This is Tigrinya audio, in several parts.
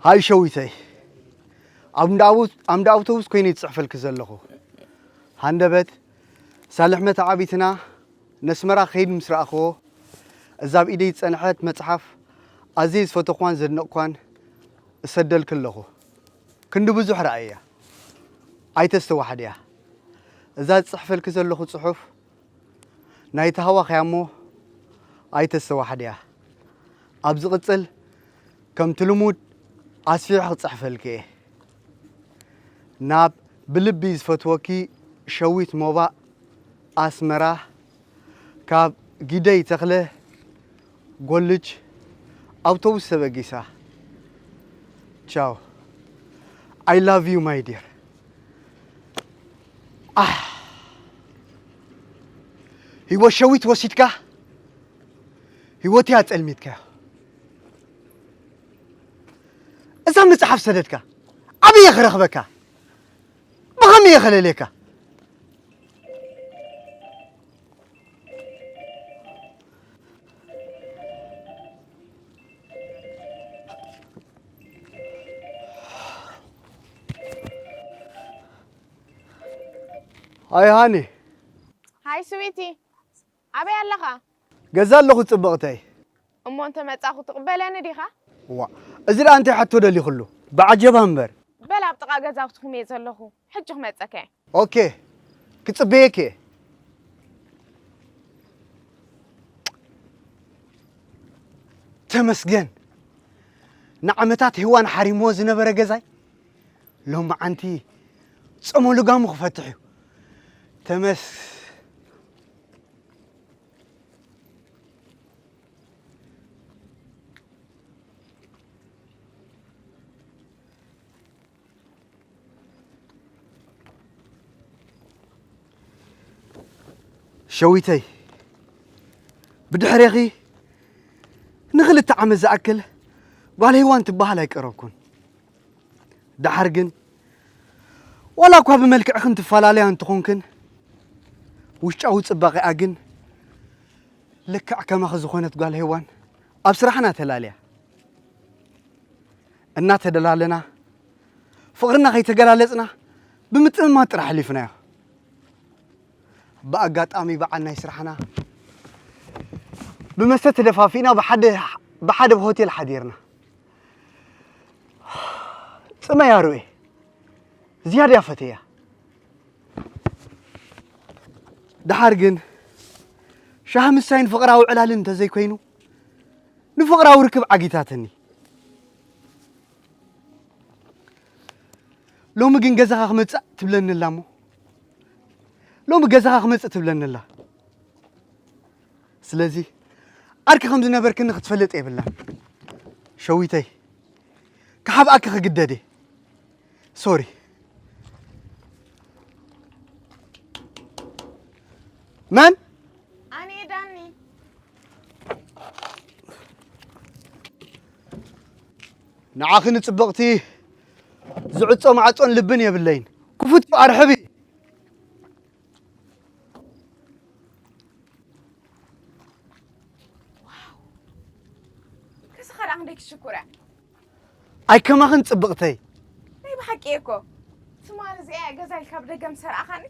ሃይ ሸዊተይ፣ ኣብ እንዳ ኣቡ-፣ ኣብ እንዳ ኣውቶቡስ ኮይነ ይጽሕፈልኪ ዘለኹ። ሃንደበት፣ ሳልሕ መተዓቢትና ነስመራ ከይድ ምስ ረኣኽዎ፣ እዛ ኣብ ኢደይ ዝጸንሐት መጽሓፍ ኣዝየ ዝፈተኽዋን ዘድነቕኳን እሰደልኪ ኣለኹ። ክንዲ ብዙሕ ረኣያ። ኣይተስተዋሕድያ። እዛ ዝጽሕፈልኪ ዘለኹ ጽሑፍ ናይቲ ሃዋኽያ እሞ ኣይተስተዋሕድያ። ኣብ ዝቕጽል ከምቲ ልሙድ ኣስፊሐ ክጽሕፈልኪ እየ። ናብ ብልቢ ዝፈትወኪ ሸዊት ሞባእ ኣስመራ ካብ ጊደይ ተኽለ ጎልጅ ኣውቶቡስ ተበጊሳ። ቻው። I love you my dear። ኣህ። ህይወት ሸዊት ወሲድካ፣ ህይወት እያ ጸልሚትካ። እዛ መጽሓፍ ሰደድካ፣ ኣበየ ክረኽበካ? ብኸመይ እየ ከለልየካ? ሃይ ሃኒ። ሃይ ስዊቲ፣ ኣበይ ኣለኻ? ገዛ ኣለኹ ጽብቕተይ። እሞ እንተ መጻኹ ትቕበለኒ ዲኻ? ዋ፣ እዚ ደኣ እንታይ ሕቶ ደሊኹሉ? ብዓጀባ እምበር። በል ኣብ ጥቓ ገዛውትኹም እየ ዘለኹ። ሕጂ ክመጸካ እየ። ኦኬ፣ ክጽበየኪ እየ። ተመስገን። ንዓመታት ሄዋን ሓሪምዎ ዝነበረ ገዛይ ሎማዓንቲ ጸሞ ልጋሙ ክፈትሕ እዩ። ተመስ-፣ ሸዊተይ፣ ብድሕሬኺ ንኽልተ ዓመት ዝኣክል ጓል ሄዋን ትበሃል ኣይቀረብኩን። ደሓር ግን፣ ዋላ እኳ ብመልክዕኽን ትፈላለያ እንተኾንክን፣ ውሽጣዊ ጽባቐኣ ግን ልክዕ ከማኺ ዝኾነት ጓል ሄዋን ኣብ ስራሕና ተላልያ። እናተደላለና፣ ፍቕርና ከይተገላለጽና ብምጥምማት ጥራሕ ኣሕሊፍናዮ። ብኣጋጣሚ በዓል ናይ ስራሕና ብመስተ ተደፋፊእና ብሓደ፣ ብሓደ ሆቴል ሓዲርና። ጽመያ ርኡየ፣ ዝያዳ ፈተያ። ደሓር ግን ሻሂ ምሳይን ፍቕራዊ ዕላልን እንተዘይኮይኑ፣ ንፍቕራዊ ርክብ ዓጊታትኒ። ሎሚ ግን ገዛኻ ክመጽእ ትብለኒ ኣላ እሞ፣ ሎሚ ገዛኻ ክመጽእ ትብለኒ ኣላ። ስለዚ ዓርኪ ከም ዝነበርክኒ ክትፈልጥ የብላን። ሸዊተይ፣ ክሓብኣኪ ክግደድ እየ። ሶሪ። መን? ኣነ ዳኒ። ንዓኺ ንጽብቕቲ ዝዕጾ ማዕጾን ልብን የብለይን። ክፉት ኣርሕቢ። ዋው! ከስኻ ደኣ ክንደይ ክሽኩር እያ። ኣይ ከማኽን ጽብቕተይ። ናይ ብሓቂ እየ እኮ። ትማሊ እዚኣ እያ ገዛ ኢልካ ብደገ ምስ ኣርኣኻኒ፣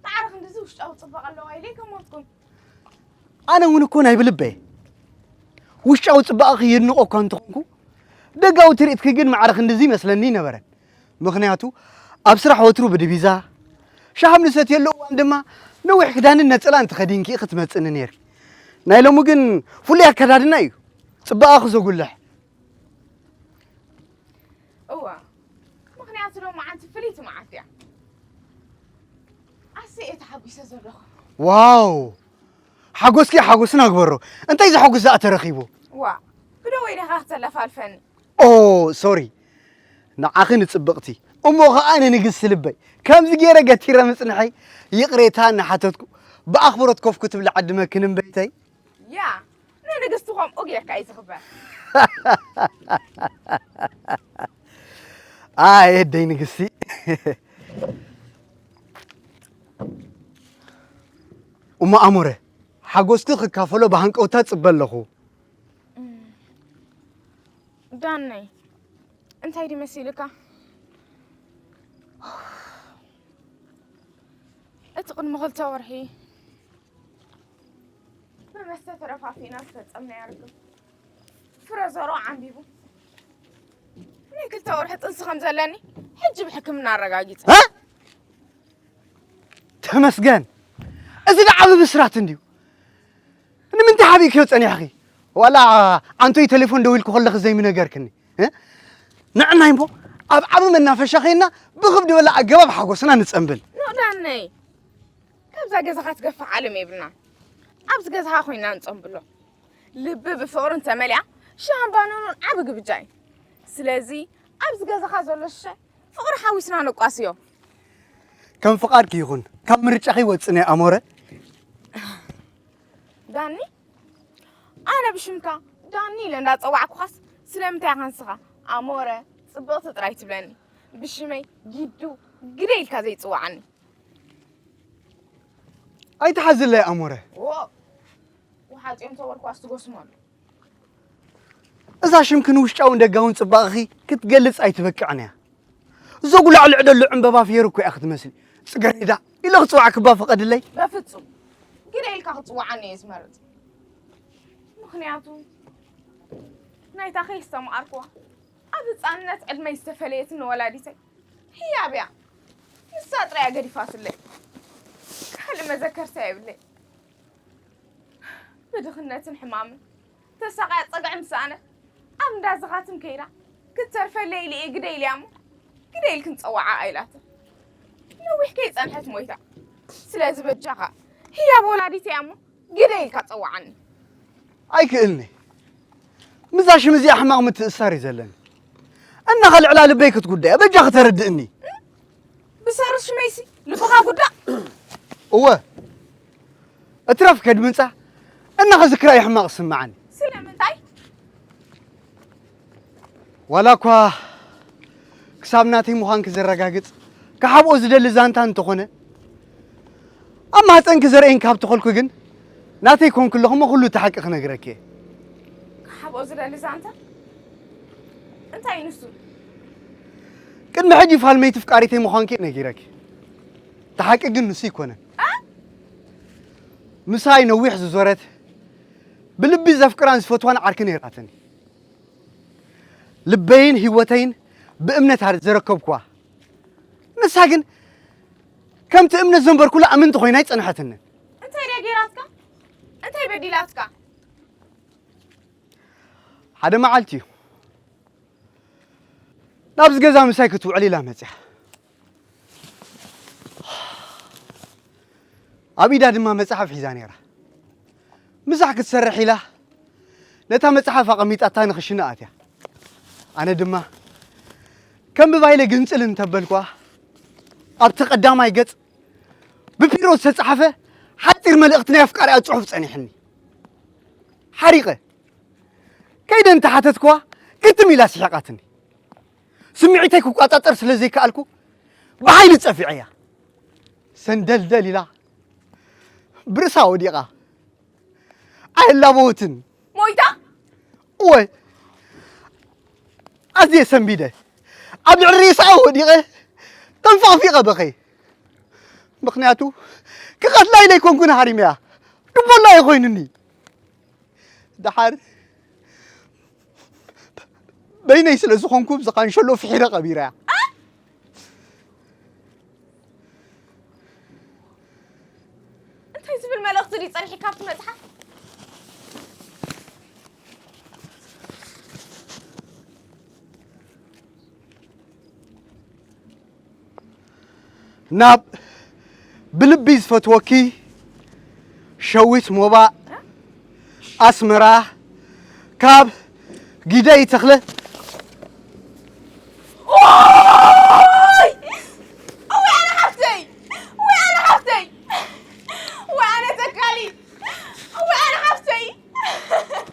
ማዕረ ክንድዚ ውሽጣዊ ጽባቐ ኣለዋ ኢለ ኣይገመትኩን። ኣነ እውን እኮ ናይ ብልበይ ውሽጣዊ ጽባቐኺ የድንቖ እኳ እንተኾንኩ፣ ደጋዊ ትርኢትኪ ግን ማዕረ ክንድዚ ይመስለኒ ኣይነበረን። ምኽንያቱ ኣብ ስራሕ ወትሩ ብድቪዛ፣ ሻሂ ኣብ ንሰትየሉ እዋን ድማ ነዊሕ ክዳንን ነጸላን ተኸዲንኪ ኢኺ ትመጽእኒ ነይርኪ። ናይ ሎሚ ግን ፍሉይ ኣከዳድና እዩ ጽባቐኺ ዘጉልሕ። እወ፣ ምኽንያቱ ሎማዓንቲ ፍልይቲ መዓልቲ እያ። ኣሰይ እየ ተሓጒሰ ዘለኹ። ዋው! ሓጎስኪ ሓጎስና ግበሮ። እንታይ ዘሐጉስ ደኣ ተረኺቡ? ዋ፣ ብደወይ ዲኻ ክተለፋልፈኒ? ኦ፣ ሶሪ። ንዓኺ ንጽብቕቲ፣ እሞ ኸኣ ንንግስቲ ልበይ ከምዚ ገይረ ገቲረ ምጽንሐይ ይቕሬታ እናሓተትኩ ብኣኽብሮት ኮፍ ክትብሊ ዓድመክን እምበይተይ። ያ፣ ንንግስቲ ከምኡ ጌርካ እዩ ዝኽበር። ኣየ ኣደይ ንግስቲ። እሞ ኣሞረ፣ ሓጎስኪ ክካፈሎ ብሃንቀውታ ጽበ ኣለኹ። ዳነይ፣ እንታይ ድዩ መሲልካ? እቲ ቅድሚ ክልተ ወርሒ ብመስተ ተረፋፊና ዝተጸምናዮ ርክብ ፍረ ዘሮ ዓንቢቡ ናይ ክልተ ወርሒ ጥንሲ ከም ዘለኒ ሕጂ ብሕክምና ኣረጋጊጸ። እ? ተመስገን። እዚ ደኣ ዓቢ ብስራት እንድዩ። ንምንታይ ሓቢእክዮ ጸኒሕኺ? ዋላ ኣንቶይ ቴሌፎን ደዊልኩ ከለኺ ዘይምነገርክኒ? እ? ንዕናይ እሞ ኣብ ዓቢ መናፈሻ ኸይና ብኽብ ዝበለ ኣገባብ ሓጎስና ንጸንብል። ኖ ዳነይ፣ ካብዛ ገዛኻ ትገፍሕ ዓለም የብልና። ኣብዚ ገዛኻ ኮይና ንጸንብሎ። ልቢ ብፍቕሪ እንተመሊኣ ሽሃን ባኖኖን ዓቢ ግብጃ እዩ። ስለዚ ኣብዚ ገዛኻ ዘሎ ሽሻይ ፍቕሪ ሓዊስና ነቋስዮ። ከም ፍቓድኪ ይኹን፣ ካብ ምርጫኺ ወጽነ ኣሞረ። ዳኒ፣ ኣነ ብሽምካ ዳኒ ኢለ እንዳጸዋዕኩኻስ ስለምንታይ ኢኻ ንስኻ ኣሞረ ጽብቕቲ ጥራይ ትብለኒ? ብሽመይ ጊዱ ግደ ኢልካ ዘይጽዋዓኒ? ኣይትሓዝለይ ኣሞረ። ዎ፣ ወሓጺኦም ተበርኳስ ትጎስመሉ። እዛ ሽምኪ ንውሽጣውን ደጋውን ጽባቐኺ ክትገልጽ ኣይትበቅዕን እያ። ዘጉላዕልዕ ደሎ ዕምበባ ፍየር እኮ እያ ክትመስሊ። ጽገሬዳ ኢለ ክጽዋዕክባ ፍቐድለይ። በፍጹም። ግደ ኢልካ ክትጽዋዓኒ እየ ዝመርጽ። ምኽንያቱ ናይታ ከይስተምሃርኩዋ ኣብ ህጻንነት ዕድመይ ዝተፈለየትኒ ወላዲተይ ህያብ እያ። ንሳ ጥራይ እያ ገዲፋትለይ። ካልእ መዘከርታ የብለይ። ብድኽነትን ሕማምን ተሳቕያ ጸግዒ ምስ ሰኣነት ኣብ እንዳ ዘኻትም ከይዳ ክትተርፈለይ ኢለ እየ ግደ ኢለያ እሞ ግደ ኢልክን ጸውዓኣ ኢላታ። ነዊሕ ከይጸንሐት ሞይታ። ስለዚ በጃኻ ህያብ ወላዲት እያ እሞ ግደ ኢልካ ጸውዓኒ። ኣይክእልኒ። ምስዛ ሽም እዚኣ ሕማቕ ምትእስሳር እዩ ዘለኒ። እናኸ ልዕላ ልበይ ክትጉዳያ በጃኺ ተረድእኒ። ብሰሩስ ሽመይሲ ልብኻ ጉዳእ። እወ፣ እትረፍ ከድምጻ እናኸዝክራ እዩ ሕማቕ ዝስምዓኒ። ስለምንታይ? ዋላ እኳ ክሳብ ናተይ ምዃንኪ ዘረጋግጽ ክሓብኦ ዝደሊ ዛንታ እንተኾነ፣ ኣብ ማህፀንኪ ዘርእየን ካብ ተኸልኩ ግን ናተይ ኮንኩ ኣለኹ እሞ ኩሉ እቲ ሓቂ ክነግረኪ እየ። ክሓብኦ ዝደሊ ዛንታ? እንታይ እዩ ንሱ? ቅድሚ ሕጂ ፋልመይቲ ፍቃሪተይ ምዃንኪ እየ ነጊረኪ። እቲ ሓቂ ግን ንሱ ኣይኮነን። እ? ምሳይ ነዊሕ ዝዞረት፣ ብልቢ ዘፍቅራን ዝፈትዋን ዓርኪ ነይራትኒ። ልበይን ህይወተይን ብእምነት ኣር-፣ ዘረከብኩዋ። ንሳ ግን ከምቲ እምነት ዘንበርኩላ ኣመንቲ ኮይና ኣይጸንሐትንን። እንታይ ድያ ገይራትካ? እንታይ በዲላትካ? ሓደ መዓልቲ እዩ ናብዚ ገዛ ምሳይ ክትውዕል ኢላ መጽያ። ኣብ ኢዳ ድማ መጽሓፍ ሒዛ ነይራ። ምሳሕ ክትሰርሕ ኢላ ነታ መጽሓፍ ኣቐሚጣታ ንኽሽነ ኣትያ። ኣነ ድማ ከንብባ ኢለ ግንጽል እንተበልኳ ኣብቲ ቀዳማይ ገጽ ብፒሮ ዝተጻሕፈ ሓጺር መልእኽቲ ናይ ኣፍቃሪኣ ጽሑፍ ጸኒሕኒ። ሓሪቐ ከይደ እንተሓተትክዋ ግጥም ኢላ ስሒቓትኒ። ስምዒተይ ክቋጻጸር ስለ ዘይከኣልኩ ብሓይሊ ጸፊዐያ። ሰንደልደል ኢላ ብርእሳ ወዲቓ። ኣይላበወትን። ሞይታ? እወ። ኣዝየ ሰንቢደ። ኣብ ልዕሊ ርእሳ ወዲቐ ተንፋቕፊቐ በኸይ። ምኽንያቱ ክቐትላ ኢለ ኣይኮንኩን ሃሪመያ። ድቦላ እዩ ኮይኑኒ። ደሓር በይነይ ስለ ዝኾንኩ ብዚ ካንሸሎ ፍሒረ ቀቢረያ። እንታይ ዝብል መልእኽቲ ድዩ ጸኒሕካ ኣብቲ መጽሓፍ? ናብ ብልቢ ዝፈትወኪ ሸዊት ሞባእ ኣስመራ ካብ ጊደይ ተኽለ። ኦይ! እወ ኣነ ሓፍተይ! እወ ኣነ ሓፍተይ! እወ ኣነ ተካሊ! እወ ኣነ ሓፍተይ!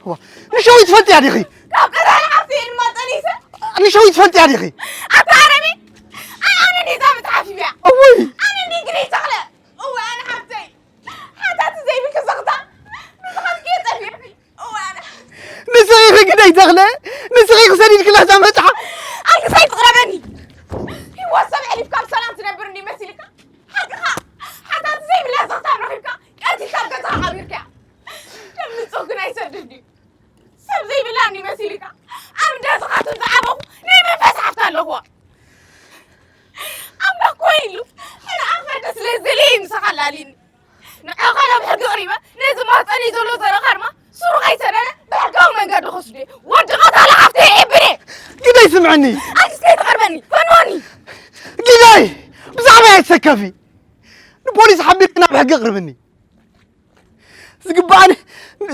ዋ፣ ንሸዊት ትፈልጥያ ዲኺ? ካብ ቀዳሊ ሓፍተይ ድማ ጠኒሰ። ንሸዊት ትፈልጥያ ዲኺ? ኣታ ኣረሜ! ኣይ ኣነ እንዲዛ መጽሓፍ እያ። እውይ! ኣነ እንዲ ግደይ ተኽለ! እወ ኣነ ሓፍተይ! ሓታቲ ዘይብልኪ ዘኽታ! ንስኻትኪ እየ ጸፊዕኪ! እወ ኣነ! ንስኺ ኢኺ ግደይ ተኽለ! ንስኺ ኢኺ ሰዲድክላ እዛ መጽሓፍ! ኣይ ኣሊኒ። ንዓኻ ናብ ሕጊ ኣቕሪበ፣ ነዚ ማህፀነይ ዘሎ ዘረኻ ድማ ስሩ ከይሰደደ ብሕጋዊ መንገዲ ክወስዶ እየ። ወዲ ቐታሊ ሓፍተይ እየ ብኔ። ግደይ ስምዐኒ። ኣዚዝ ከይትቐርበኒ፣ ፈንወኒ። ግደይ፣ ብዛዕባ እየ ትሰከፊ። ንፖሊስ ሓቢርኪ ናብ ሕጊ ኣቕርብኒ። ዝግባኣኒ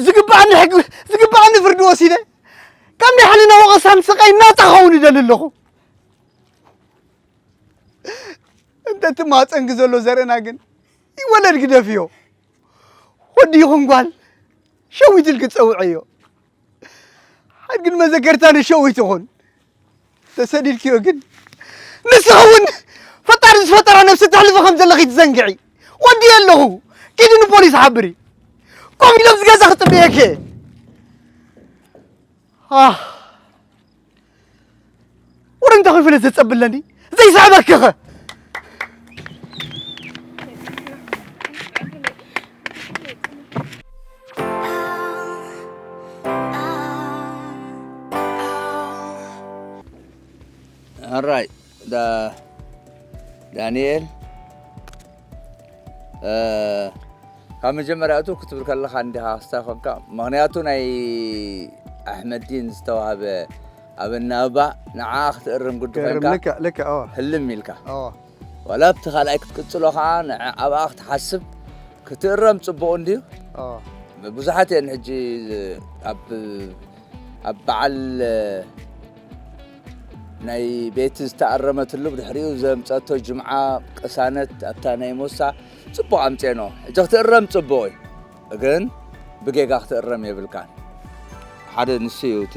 ዝግባኣኒ ሕጊ ዝግባኣኒ ፍርዲ ወሲደ ካብ ናይ ሕልና ወቐሳን ስቓይ ናፃ ክኸውን ይደሊ ኣለኹ። እንተ እቲ ማፀንኪ ዘሎ ዘርእና ግን ይወለድ ግደፍዮ። ወዲ ይኹን ጓል ሸዊት ኢልኪ ፀውዐዮ። ሓድግን መዘከርታን ሸዊት ይኹን። ተሰዲድክዮ ግን ንስኺ እውን ፈጣሪ ዝፈጠራ ነብሲ ተሕልፊ ከም ዘለኺ ትዘንግዒ። ወዲ ኣለኹ። ኪዲ ንፖሊስ ሓብሪ። ኮፍ ኢሎም ዝገዛ ክፅበየኪ እየ። ኣህ። ወረ እንታይ ኮይኑ ፍለ ዘጸብለኒ? ዘይስዕበኪኸ? ኣራይ፣ ዳ-፣ ዳንኤል፣ እ፣ ካብ መጀመርያቱ ክትብል ከለኻ እንዲኻ ክስታይ ኮንካ። ምኽንያቱ ናይ ኣሕመዲን ዝተዋህበ ኣብ እናብባ ንዓ ክትእርም ግዲ ገርም፣ ኮንካ ልክዕ፣ ልክዕ፣ እወ። ህልም ኢልካ። እወ። ዋላ ኣብቲ ካልኣይ ክትቅጽሎ ኸዓ ንዓ-፣ ኣብኣ ክትሓስብ ክትእረም ጽቡቕ እንድዩ። እወ። ብዙሓት እየን ሕጂ ኣብ፣ ኣብ በዓል ናይ ቤቲ ዝተኣረመትሉ ብድሕሪኡ ዘምጸቶ ጅምዓ ቅሳነት ኣብታ ናይ ሞሳ ጽቡቕ ኣምጼኖ። ሕጂ ክትእረም ጽቡቕ እዩ፣ ግን ብጌጋ ክትእረም የብልካን። ሓደ ንሱ እዩ እቲ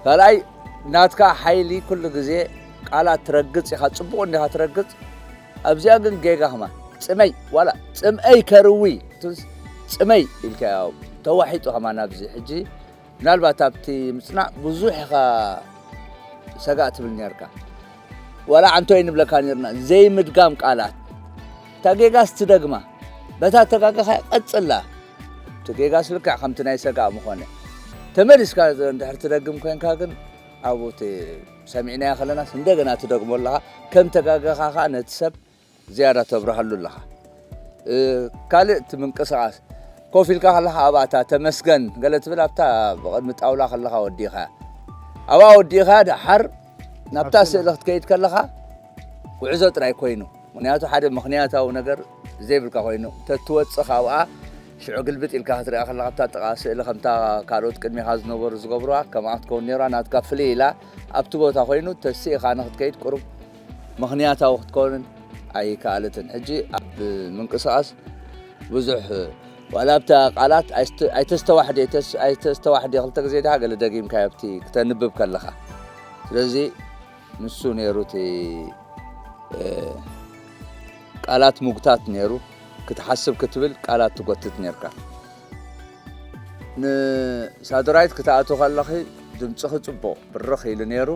ካልኣይ ናትካ ሓይሊ ኩሉ ግዜ ቃላት ትረግጽ ኢኻ፣ ጽቡቕ እንዲኻ ትረግጽ። ኣብዚኣ ግን ጌጋ ኸማን ጽመይ ዋላ ጽምኣይ ከርዊ ትብልስ ጽመይ ኢልካዮ ተዋሒጡ ኸማን ኣብዚ ሕጂ ምናልባት ኣብቲ ምጽናዕ ብዙሕ ኢኻ ሰጋእ ትብል ኔርካ። ዋላ ዓንቶ ኣይንብለካ ኔርና፣ ዘይምድጋም ቃላት። እታ ጌጋስ ትደግማ፣ በታ ተጋገኻ ቀጽላ። እቲ ጌጋስ ልክዕ ከምቲ ናይ ሰጋእ ምኾነ። ተመሊስካ እንድሕር ትደግም ኮንካ ግን ኣብኡ እቲ ሰሚዕናዮ ከለናስ እንደገና ትደግሞ ኣለኻ። ከም ተጋገኻ ኸኣ ነቲ ሰብ ዝያዳ ተብርሃሉ ኣለኻ። እ፣ ካልእ እቲ ምንቅስቓስ፣ ኮፍ ኢልካ ከለኻ ኣብኣ እታ ተመስገን ገለ ትብል ኣብታ ብቕድሚ ጣውላ ከለኻ ወዲእኻ። ኣብኣ ወዲእኻ ደሓር ናብታ ኣብቲ ስእሊ ክትከይድ ከለኻ ጉዕዞ ጥራይ ኮይኑ። ምኽንያቱ ሓደ ምኽንያታዊ ነገር ዘይብልካ ኮይኑ፣ ተትወጽእ ካብኣ ሽዑ ግልብጥ ኢልካ ክትሪኣ ከለኻ ኣብታ ጥቓ ስእሊ ከምታ ካልኦት ቅድሚኻ ዝነበሩ ዝገብሩዋ ከምኣ ክትከውን ነይራ። ናትካ ፍልይ ኢላ ኣብቲ ቦታ ኮይኑ ተስኢኻ ንክትከይድ ቁሩብ ምኽንያታዊ ክትከውንን ኣይከኣለትን። ሕጂ ኣብ ምንቅስቓስ ብዙሕ ዋላ ኣብታ ቃላት ኣይስተ-፣ ኣይተስተዋሕደ፣ ኣይተስ-፣ ኣይተስተዋሕደ ክልተ ግዜ ድኻ ገለ ደጊምካ ኣብቲ ክተንብብ ከለኻ። ስለዚ ንሱ ነይሩ እቲ፣ እ፣ ቃላት ምጉታት ነይሩ። ክትሓስብ ክትብል ቃላት ትጎትት ነይርካ። ንሳተላይት ክትኣትው ከለኺ ድምፅኺ ፅቡቕ ብርኽ ኢሉ ነይሩ።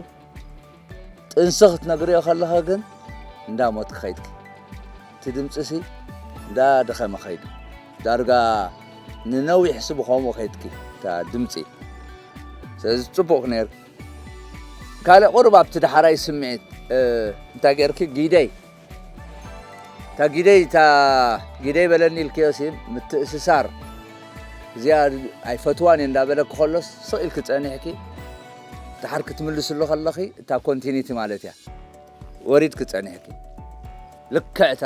ጥንሲ ክትነግርዮ ከለኻ ግን እንዳሞትኪ ኸይድኪ። እቲ ድምፅሲ እንዳደኸመ ኸይዱ። ዳርጋ ንነዊሕ ስቡ ከምኡ ኸይድኪ፣ እታ ድምፂ። ስለዚ ጽቡቕ ነይሩ። ካልእ ቁሩብ ኣብቲ ዳሕራይ ስምዒት፣ እ፣ እንታይ ጌርኪ? ጊደይ። እታ ጊደይ፣ እታ ጊደይ በለኒ ኢልክዮ ሲ ምትእስሳር። እዚኣ ኣይፈትዋን እየ እንዳበለኪ ከሎስ ስቕ ኢልኪ ጸኒሕኪ። ድሓር ክትምልስሉ ከለኺ እታ ኮንቲኒቲ ማለት እያ። ወሪድኪ ጸኒሕኪ። ልክዕ እታ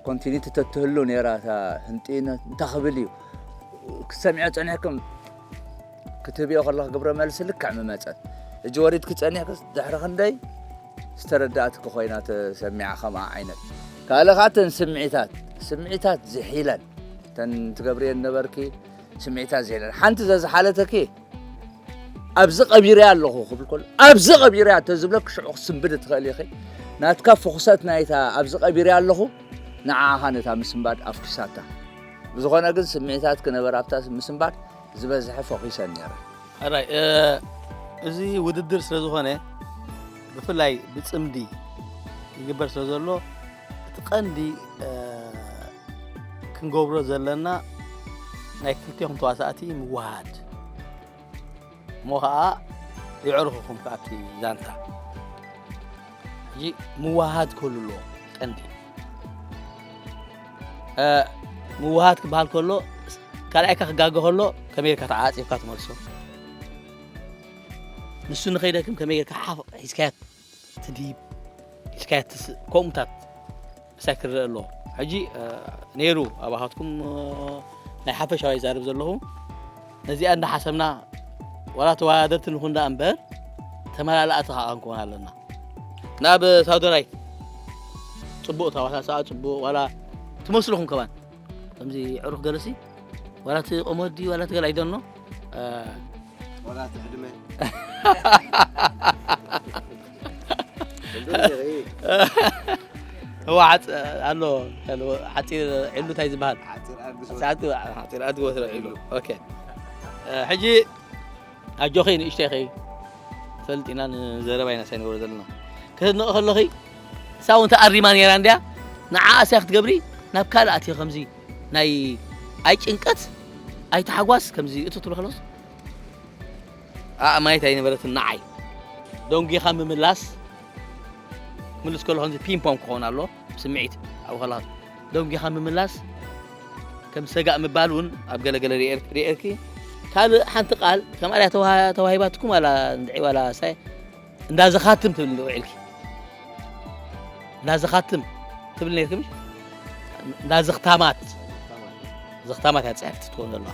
ኮንቲኒቲ ተትህሉ ነይራ እታ ህንጢነ እንታይ ክብል እዩ? ክትሰምዕዮ ጸኒሕኩም ክትህብዮ ከለኺ ግብረ መልሲ ልክዕ ምመጸት። ሕጂ ወሪድኪ ጸኒሕክስ ድሕሪ ክንደይ ዝተረዳእትኪ ኮይና ተሰሚዓ ከምኣ ዓይነት። ካልእ ከኣ እተን ስምዒታት፣ ስምዒታት ዝሒለን እተን ትገብርየን ነበርኪ ስምዒታት ዝሒለን። ሓንቲ ዘዝሓለተኪ ኣብዚ ቀቢረያ ኣለኹ ክብል ከሎ፣ ኣብዚ ቀቢረያ እንተዝብለኪ ሽዑ ክስንብድ ትኽእል ኢኺ። ናትካ ፍኹሰት ናይታ ኣብዚ ቀቢረያ ኣለኹ ንዓኻ ነታ ምስንባድ ኣፍኲሳታ። ብዝኾነ ግን ስምዒታት ክነበራ ኣብታ ምስንባድ ዝበዝሐ ፈኺሰን ነይረ። ሕራይ፣ እ፣ እዚ ውድድር ስለ ዝኾነ ብፍላይ ብጽምዲ ይግበር ስለ ዘሎ እቲ ቀንዲ፣ እ፣ ክንገብሮ ዘለና ናይ ክልቲኦም ተዋሳእቲ ምውሃድ። እሞ ኸዓ የዕርኹኹም ከኣ ኣብቲ ዛንታ። ሕጂ ምውሃድ ክህሉ ኣለዎ ቀንዲ። ምውሃድ ክበሃል ከሎ ካልኣይካ ክጋገ ከሎ ከመይ ጌርካ ተዓፂብካ ትመልሶ? ንሱ ንኸይደክም ከመይ ጌርካ ሓፍ ሒዝካያ ትድይብ ሒዝካያ ትስእ? ከምኡታት ምሳይ ክረአ ኣለዎ። ሕጂ ነይሩ ኣባኻትኩም ናይ ሓፈሻዊ ይዛረብ ዘለኹ። ነዚኣ እንዳሓሰብና ዋላ ተወዳደርቲ ንኹን ደኣ እምበር ተመላላእቲ ከዓ ክንከውን ኣለና። ናብ ሳውደራይ ፅቡቕ ተዋሳስኣ ፅቡቕ ዋላ ትመስልኹም ከማን ከምዚ ዕሩኽ ገለሲ ዋላ እቲ ቆመዲ ዋላ እቲ ገለ ኣይደኖ ወላ ትዕድመ እዋ ዓፅ ኣሎ ኣሎ ሓፂር ዕሉ እንታይ ዝበሃል ሓፂር ዓዲ ወስረ ዕሉ ኦኬ ሕጂ ኣጆኺ ንእሽተይ ኸይ ፈልጥ ኢና ንዘረባ ኢና ሳይንገብሮ ዘለና ክትድንቕ ከለኺ እሳ እውን ተኣሪማ ነይራ እንድያ ንዓ ኣስያ ክትገብሪ ናብ ካልእ ኣትዮ ከምዚ ናይ ኣይ ጭንቀት ኣይ ተሓጓስ ከምዚ እቱ ትብሎ ከለስ ኣእማይት ኣይነበረትን ንዓይ ደንጊኻ ምምላስ ክምልስ ከሎ ከምዚ ፒንፖም ክኸውን ኣሎ ስምዒት ኣብኡ ከለኻ ደንጊኻ ምምላስ ከም ሰጋእ ምባል እውን ኣብ ገለገለ ርኤርኪ ካልእ ሓንቲ ቃል ከምኣ ድያ ተዋሂባትኩም ዋላ እንድዒ ዋላ ሳይ እንዳ ዘኻትም ትብል ውዒልኪ እንዳ ዘኻትም ትብል ነርኪ ምሽ እንዳ ዘኽታማት ዘኽታማት እያ ፅሕፍቲ ትኸውን ዘለዋ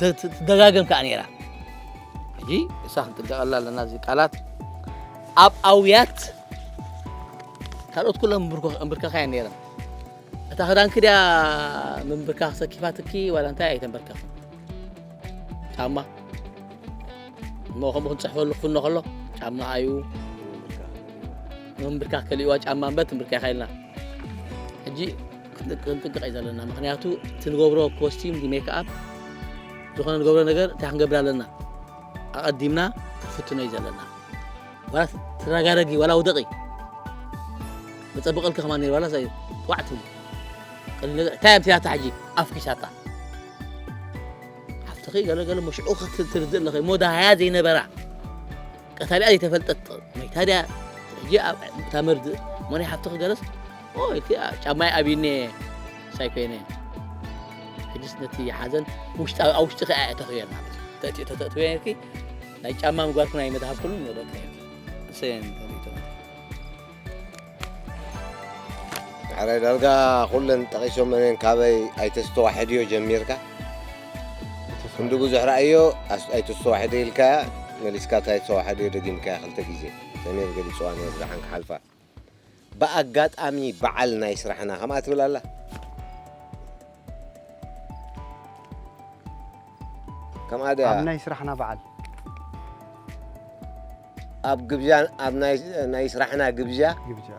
ትደጋገም ከዓ ነይራ ሕጂ እሳ ክንጥንቀቀላ ኣለና እዚ ቃላት ኣብ ኣውያት ካልኦት ኩሎም እምብርከኻ እያ ነይረን እታ ክዳንኪ ድያ ምንብርካኽ ሰኪፋትኪ ዋላ እንታይ ኣይተንበርከኽን ጫማ እሞ ከምኡ ክንፅሕፈሉ ክፍኖ ከሎ ጫማ ኣዩ ምንብርካኽ ከሊእዋ ጫማ እምበር ትንብርካ ኢኻ ኢልና ሕጂ ክንጥንቅቕ እዩ ዘለና ምክንያቱ እቲ ንገብሮ ኮስቲም ሜክኣፕ ዝኾነ ንገብሮ ነገር እንታይ ክንገብር ኣለና ኣቐዲምና ክንፍትኖ እዩ ዘለና ዋላ ተረጋረጊ ዋላ ውደቒ መፀብቐልኪ ከማን ነይሩ ዋላ ሳይ ዋዕ ትብሊ ቀሊል ነገር እንታይ እያ ምትያታ ሕጂ ኣፍኪሳታ ሓፍትኺ ገለገለ መሽዑ ክትርድእ ኣለኺ እሞ ዳሃያ ዘይነበራ ቀታሊኣ ዘይተፈልጠት መይታ ድያ ሕጂ እታ መርድእ እሞ ናይ ሓፍትኺ ገለስ ኢልኪ ጫማይ ኣብዩኒ ሳይ ኮይነ ሕጅስ ነቲ ሓዘን ውሽጣዊ ኣብ ውሽጢ ከኣ እተኽዮ ማለት እዩ ተእትዮ ተተእትዮ ነርኪ ናይ ጫማ ምግባርኩ ናይ መድሃብ ኩሉ ንወደቂ ነርኪ እሰየን ተሪእቶ ሕራይ ዳርጋ ኩለን ጠቒሶመን እየን ካበይ ኣይተስተዋሕድዮ ጀሚርካ ክንዲ ብዙሕ ረኣዮ ኣይተስተዋሕደ ኢልካያ መሊስካ እንታይ ተስተዋሕድዮ ደጊምካያ ክልተ ግዜ ሰሜር ገሊፅዋ ነይሩ ደሓን ክሓልፋ ብኣጋጣሚ በዓል ናይ ስራሕና ከምኣ ትብል ኣላ ከምኣ ድያ ኣብ ናይ ስራሕና በዓል ኣብ ግብዣ ኣብ ናይ ስራሕና ግብዣ ግብጃ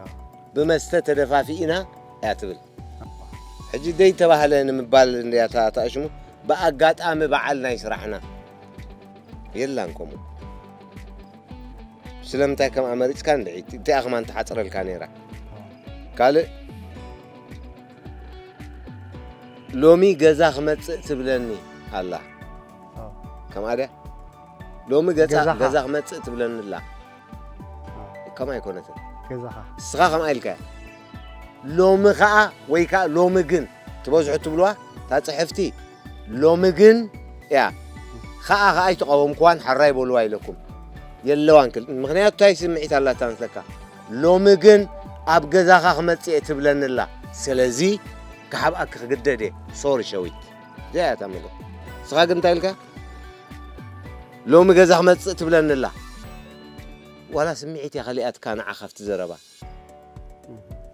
ብመስተ ተደፋፊእና እያ ትብል ሕጂ ደይ ተባህለ ንምባል እንድያ ታእሽሙ ብኣጋጣሚ በዓል ናይ ስራሕና የላን ከምኡ ስለምንታይ ከምኣ መሪፅካ እንድዒ እንቲኣ ከማን ትሓፅረልካ ነይራ ካልእ ሎሚ ገዛ ክመፅእ ትብለኒ ኣላ ከምኣ ድያ ሎሚ ገዛ ገዛ ክመፅእ ትብለኒ ኣላ ከምኣ ኣይኮነትን ገዛኻ እስኻ ከምኣ ኢልካ ሎሚ ከዓ ወይ ከዓ ሎሚ ግን ትበዝሑ ትብልዋ እታ ፅሕፍቲ ሎሚ ግን እያ ከዓ ከዓ ኣይተቃወምኩዋን ሓራይ በልዋ ኢለኩም የለዋን ክል ምክንያቱ እንታይ ስምዒት ኣላታ መስለካ ሎሚ ግን ኣብ ገዛኻ ክመፅእ እየ ትብለኒ ኣላ ስለዚ ክሓብኣኪ ክግደድ እየ ሶሪ ሸዊት እዚኣ እያ እታ መልእኽቲ ንስኻ ግን እንታይ ኢልካ ሎሚ ገዛ ክመፅእ ትብለኒ ኣላ ዋላ ስምዒት እያ ከሊኣትካ ንዓ ካብቲ ዘረባ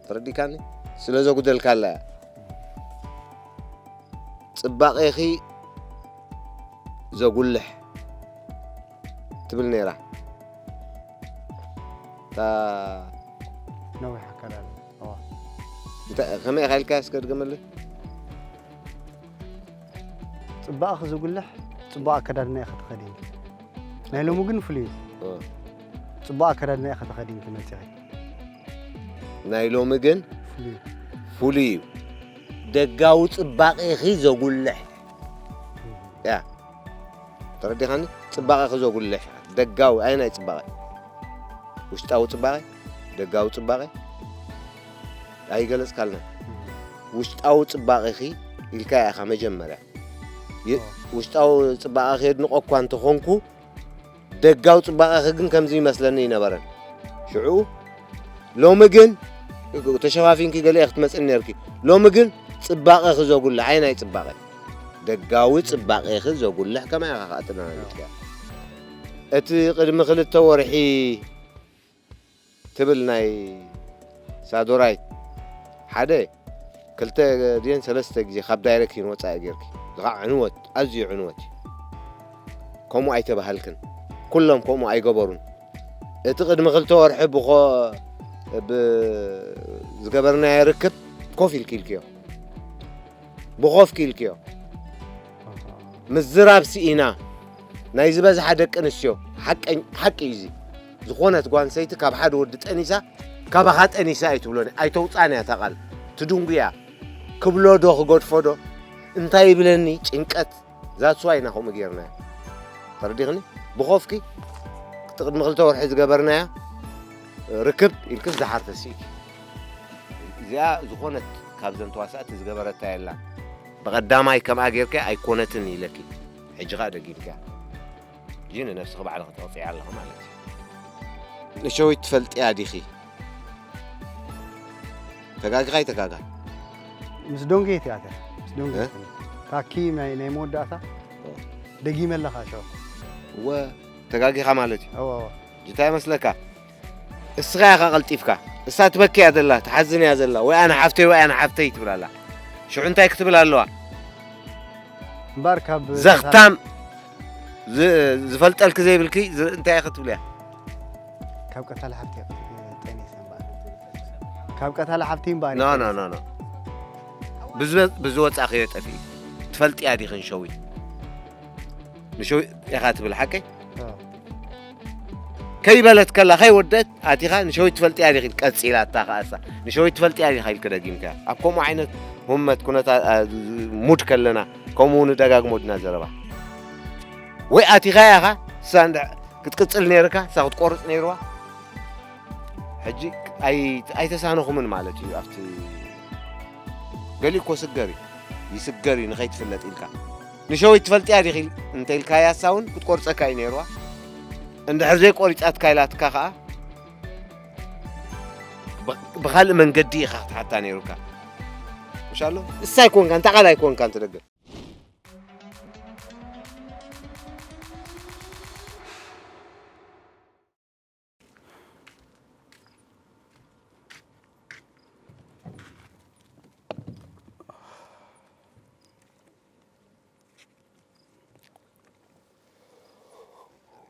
ተረዲካኒ ስለ ዘጉደልካ ኣላ እያ ፅባቄኺ ዘጉልሕ ትብል ነይራ እታ ነዊሕ ኣከዳድና እዋ እንታይ- ከመይ ኢኻ ኢልካ እስከ ድገመለይ ፅባቕኺ ዝጉልሕ ፅቡቕ ኣከዳድና ኢኻ ተኸዲንኪ ናይ ሎሚ ግን ፍሉይ እዩ እ። ፅቡቕ ኣከዳድና ኢኻ ተኸዲንኪ መፂኺ ናይ ሎሚ ግን ፍሉይ እዩ ደጋዊ ፅባቄኺ ዘጉልሕ ያ ተረዲኻኒ ፅባቄኺ ዘጉልሕ ደጋዊ ኣየናይ ፅባቄ ውሽጣዊ ፅባቄ ደጋዊ ፅባቄ ኣይገለፅካልና ውሽጣዊ ጽባቐኺ ኢልካ ኢኻ መጀመርያ። ይ-፣ ውሽጣዊ ጽባቐኺ የድንቖ እኳ እንተኾንኩ፣ ደጋዊ ጽባቐኺ ግን ከምዚ ይመስለኒ ኣይነበረን። ሽዑ፣ ሎሚ ግን፣ ተሸፋፊንኪ ገለ ክትመጽእኒ ነርኪ። ሎሚ ግን ጽባቐኺ ዘጉልሕ፣ ኣየናይ ጽባቐ? ደጋዊ ጽባቐኺ ዘጉልሕ ከማይ ኢኻ ከኣ ትናንትያ። እቲ ቅድሚ ክልተ ወርሒ ትብል ናይ ሳዶራይት፣ ሓደ፣ ክልተ ድየን ሰለስተ ግዜ ካብ ዳይሬክሽን ወጻኢ ጌርኪ። እዚ ኸዓ ዕንወት፣ ኣዝዩ ዕንወት እዩ። ከምኡ ኣይተባህልክን። ኩሎም ከምኡ ኣይገበሩን። እቲ ቅድሚ ክልተ ወርሒ ብኾ-፣ ብ-፣ ዝገበርናዮ ርክብ ኮፍ ኢልኪ ኢልክዮ። ብኾፍ ኢልክዮ። ምዝራብ ስኢና። ናይ ዝበዝሓ ደቂ ኣንስትዮ ሓቀኝ-፣ ሓቂ እዩ እዚ። ዝኾነት ጓል ኣንስተይቲ ካብ ሓደ ወዲ ጠኒሳ፣ ካባኻ ጠኒሳ ኣይትብሎን፣ ኣይተውጻን እያ እታ ቃል። ትድንጉያ። ክብሎ ዶ ክገድፎ ዶ? እንታይ ይብለኒ? ጭንቀት። That's why ኢና ከምኡ ጌርናዮ። ተረዲኽኒ? ብኾፍኪ፣ እቲ ቅድሚ ክልተ ወርሒ ዝገበርናያ ርክብ ኢልኪ ዝደሓር ተስኢኪ። እዚኣ ዝኾነት ካብዘን ተዋሳእቲ ዝገበረታ የላን። ብቐዳማይ ከምኣ ጌርኪ ኣይኮነትን ኢለኪ። ሕጂ ኸኣ ደጊምክያ። ሕጂ ንነብስኺ ባዕልኺ ተቕጽያ ኣለኺ ማለት እዩ። ንሸዊት ትፈልጥያ ዲኺ? ተጋጊኻ ኣይተጋጋን? ምስ ዶንጌ ቲያትር፣ ምስ ዶንጌ እ? ቲያትር። ታኪ ናይ፣ ናይ መወዳእታ እ። ደጊመ ኣለኻ ሸው። እወ፣ ተጋጊኻ ማለት እዩ። እወ፣ እወ። እንታይ ይመስለካ? እስኻ ኢኻ ቀልጢፍካ። እሳ ትበኪ እያ ዘላ፣ ትሓዝን እያ ዘላ። ወይ ኣነ ሓፍተይ፣ ወይ ኣነ ሓፍተይ ትብል ኣላ። ሽዑ እንታይ ክትብል ኣለዋ? እምበኣር ካብ ዘኽታም ዝ-፣ ዝፈልጠልኪ ዘይብልኪ ዝ-፣ እንታይ ኢኺ ትብልያ? ካብ ቀታሊ ሓፍቲ ጠኒሰ እምበኣር። ካብ ቀታሊ ሓፍቲ እምበኣር ኖ፣ ኖ፣ ኖ፣ ኖ። ብዝበ-፣ ብዝወጻእክዮ ጠፊኡ። ትፈልጥያ ዲኺ ንሸዊት? ንሸዊት ኢኻ ትብል ሓቀይ? ኣዎ። ከይበለት ከላ፣ ከይወደት ኣቲኻ፣ "ንሸዊት ትፈልጥያ ዲኺ?" ኢል ቀጺላታ ከኣ እሳ። "ንሸዊት ትፈልጥያ ዲኻ?" ኢልኪ ደጊምካ። ኣብ ከምኡ ዓይነት ህመት ኩነታ-፣ ኣ፣ ሙድ ከለና፣ ከምኡ ንደጋግሞ ድና ዘረባ። ወይ ኣቲኻ ኢኻ፣ እሳ እንዳ-፣ ክትቅጽል ነይርካ፣ እሳ ክትቆርጽ ነይርዋ። ሕጂ ኣይ-፣ ኣይተሳነኹምን ማለት እዩ። ኣብቲ ገሊኡ እኮ ስገር እዩ፣ ይስገር እዩ ንኸይትፍለጥ ኢልካ። ንሸዊት ትፈልጥያ ዲኺ እንተ ኢልካያ፣ እሳ እውን ክትቆርጸካ እዩ ነይርዋ። እንድሕር ዘይቆሪጻትካ ኢላትካ ኸኣ፣ ብ-፣ ብኻልእ መንገዲ ኢኻ ክትሓታ ነይሩካ። ምሽ ኣሎ? እሳ ኣይኮንካን፣ እታ ቃል ኣይኮንካን ትደግም።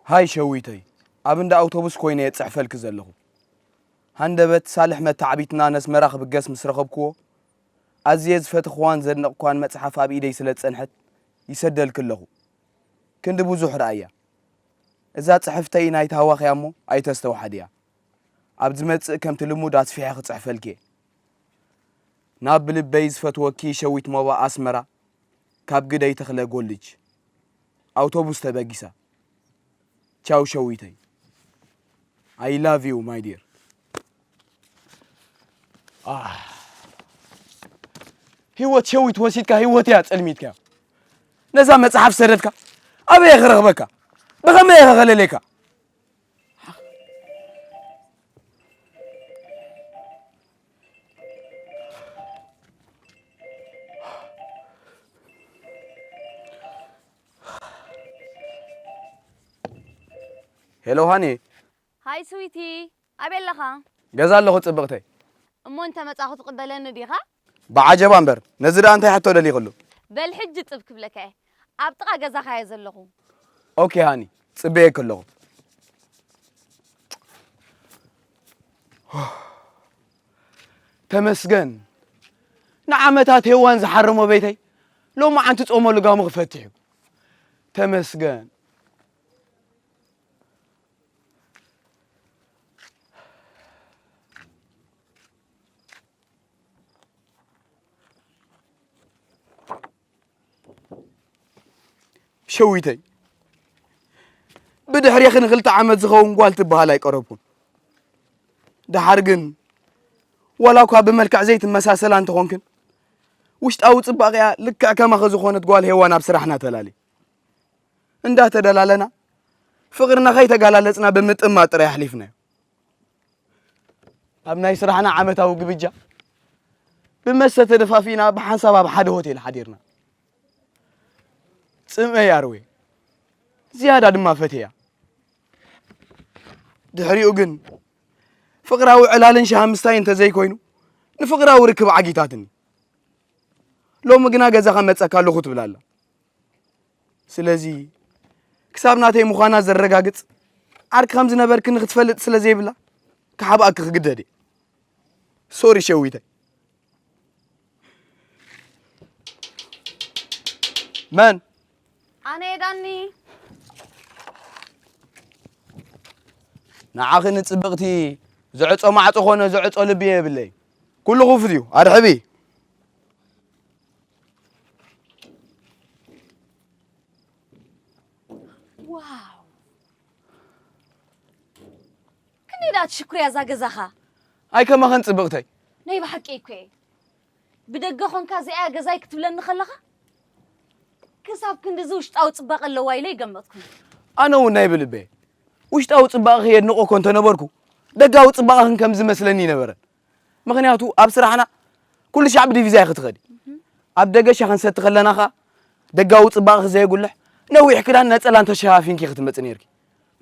ሃይ ሸዊተይ፣ ኣብ እንዳ ኣውቶቡስ ኮይነ እየ ጽሕፈልኪ ዘለኹ። ሃንደበት ሳልሕ መተዓቢትና ነስመራ ክብገስ ምስ ረኸብክዎ፣ ኣዝየ ዝፈተኽዋን ዘድነቕኳን መጽሓፍ ኣብ ኢደይ ስለ ዝጸንሐት፣ ይሰደልኪ ኣለኹ። ክንዲ ብዙሕ ረኣያ። እዛ ጽሕፍተይ ናይ ታህዋኽ እያ እሞ ኣይተስተውሓድያ። ኣብ ዝመጽእ ከምቲ ልሙድ ኣስፊሐ ክጽሕፈልኪ እየ። ናብ ብልበይ ዝፈትወኪ ሸዊት ሞባ ኣስመራ፣ ካብ ግደይ ተኽለ ጎልጅ። ኣውቶቡስ ተበጊሳ። ቻው ሸዊተይ። I love you, my dear. ኣህ። ህይወት ሸዊት ወሲድካ፣ ህይወት እያ ጸልሚትካ። ነዛ መጽሓፍ ሰደድካ፣ ኣበይ እየ ክረኽበካ? ብኸመይ እየ ከለሌካ? ሄሎ ሃኒ። ሃይ ስዊቲ፣ ኣበይ ኣለኻ? ገዛ ኣለኹ ጽብቕተይ። እሞ እንተ መጻኹ ትቕበለኒ ዲኻ? ብዓጀባ እምበር፣ ነዚ ደኣ እንታይ ሕቶ ደሊኽሉ? በል ሕጂ ጽብ ክብለካ እየ። ኣብ ጥቓ ገዛኻ እየ ዘለኹ። ኦኬ ሃኒ፣ ጽበየኪ ኣለኹ። ተመስገን። ንዓመታት ሄዋን ዝሓረሞ ቤተይ ሎማዓንቲ ጾሞ ልጋሙ ክፈትሕ እዩ። ተመስገን። ሸዊተይ፣ ብድሕሬኺ ንኽልተ ዓመት ዝኸውን ጓል ትበሃል ኣይቀረብኩን። ደሓር ግን፣ ዋላ እኳ ብመልክዕ ዘይትመሳሰላ እንተኾንክን፣ ውሽጣዊ ጽባቕያ ልክዕ ከማኸ ዝኾነት ጓል ሄዋን ኣብ ስራሕና ተላሊ። እንዳተደላለና፣ ፍቕርና ከይተጋላለጽና ብምጥማት ጥራይ ኣሕሊፍናዮ። ኣብ ናይ ስራሕና ዓመታዊ ግብጃ፣ ብመስተ ተደፋፊእና ብሓንሳብ ኣብ ሓደ ሆቴል ሓዲርና። ጽምኤ ያርዌ፣ ዝያዳ ድማ ፈትያ። ድሕሪኡ ግን፣ ፍቕራዊ ዕላልን ሻሃ ምስታይ እንተዘይኮይኑ፣ ንፍቕራዊ ርክብ ዓጊታትኒ። ሎሚ ግና ገዛኻ መጸካ ኣለኹ ትብል ኣላ። ስለዚ፣ ክሳብ ናተይ ምዃና ዘረጋግጽ ዓርኪ ከም ዝነበርክኒ ክትፈልጥ ስለ ዘይብላ፣ ክሓብኣኪ ክግደድ እየ። ሶሪ ሸዊተይ። መን? ኣነ ዳኒ። ንዓኺ ንጽብቕቲ ዝዕጾ ማዕጾ ኾነ ዝዕጾ ልቢ የብለይ። ኩሉ ክፉት እዩ። ኣርሕቢ። ዋው! ክንደይ ደኣ ትሽኩር እያ እዛ ገዛኻ። ኣይ ከማኸን ጽብቕተይ። ናይ ብሓቂ እኮ እየ። ብደገ ኾንካ እዚኣ እያ ገዛይ ክትብለኒ ከለኻ፣ ክሳብ ክንድዚ ውሽጣዊ ጽባቐ ኣለዋ ኢለ ኣይገመትኩን። ኣነ እውን ናይ ብልበ ውሽጣዊ ጽባቐኺ የድንቖ እኮ እንተነበርኩ፣ ደጋዊ ጽባቐኽን ከም ዝመስለኒ ኣይነበረን። ምኽንያቱ ኣብ ስራሕና ኩሉ ሻዕ ብዲቪዛ ኢኺ ትኸዲ። ኣብ ደገ ሻሂ ክንሰቲ ከለና ኸኣ ደጋዊ ጽባቐኺ ዘየጉልሕ ነዊሕ ክዳን ነጸላን ተሸፋፊንኪ ኢኺ ትመጺ ነይርኪ።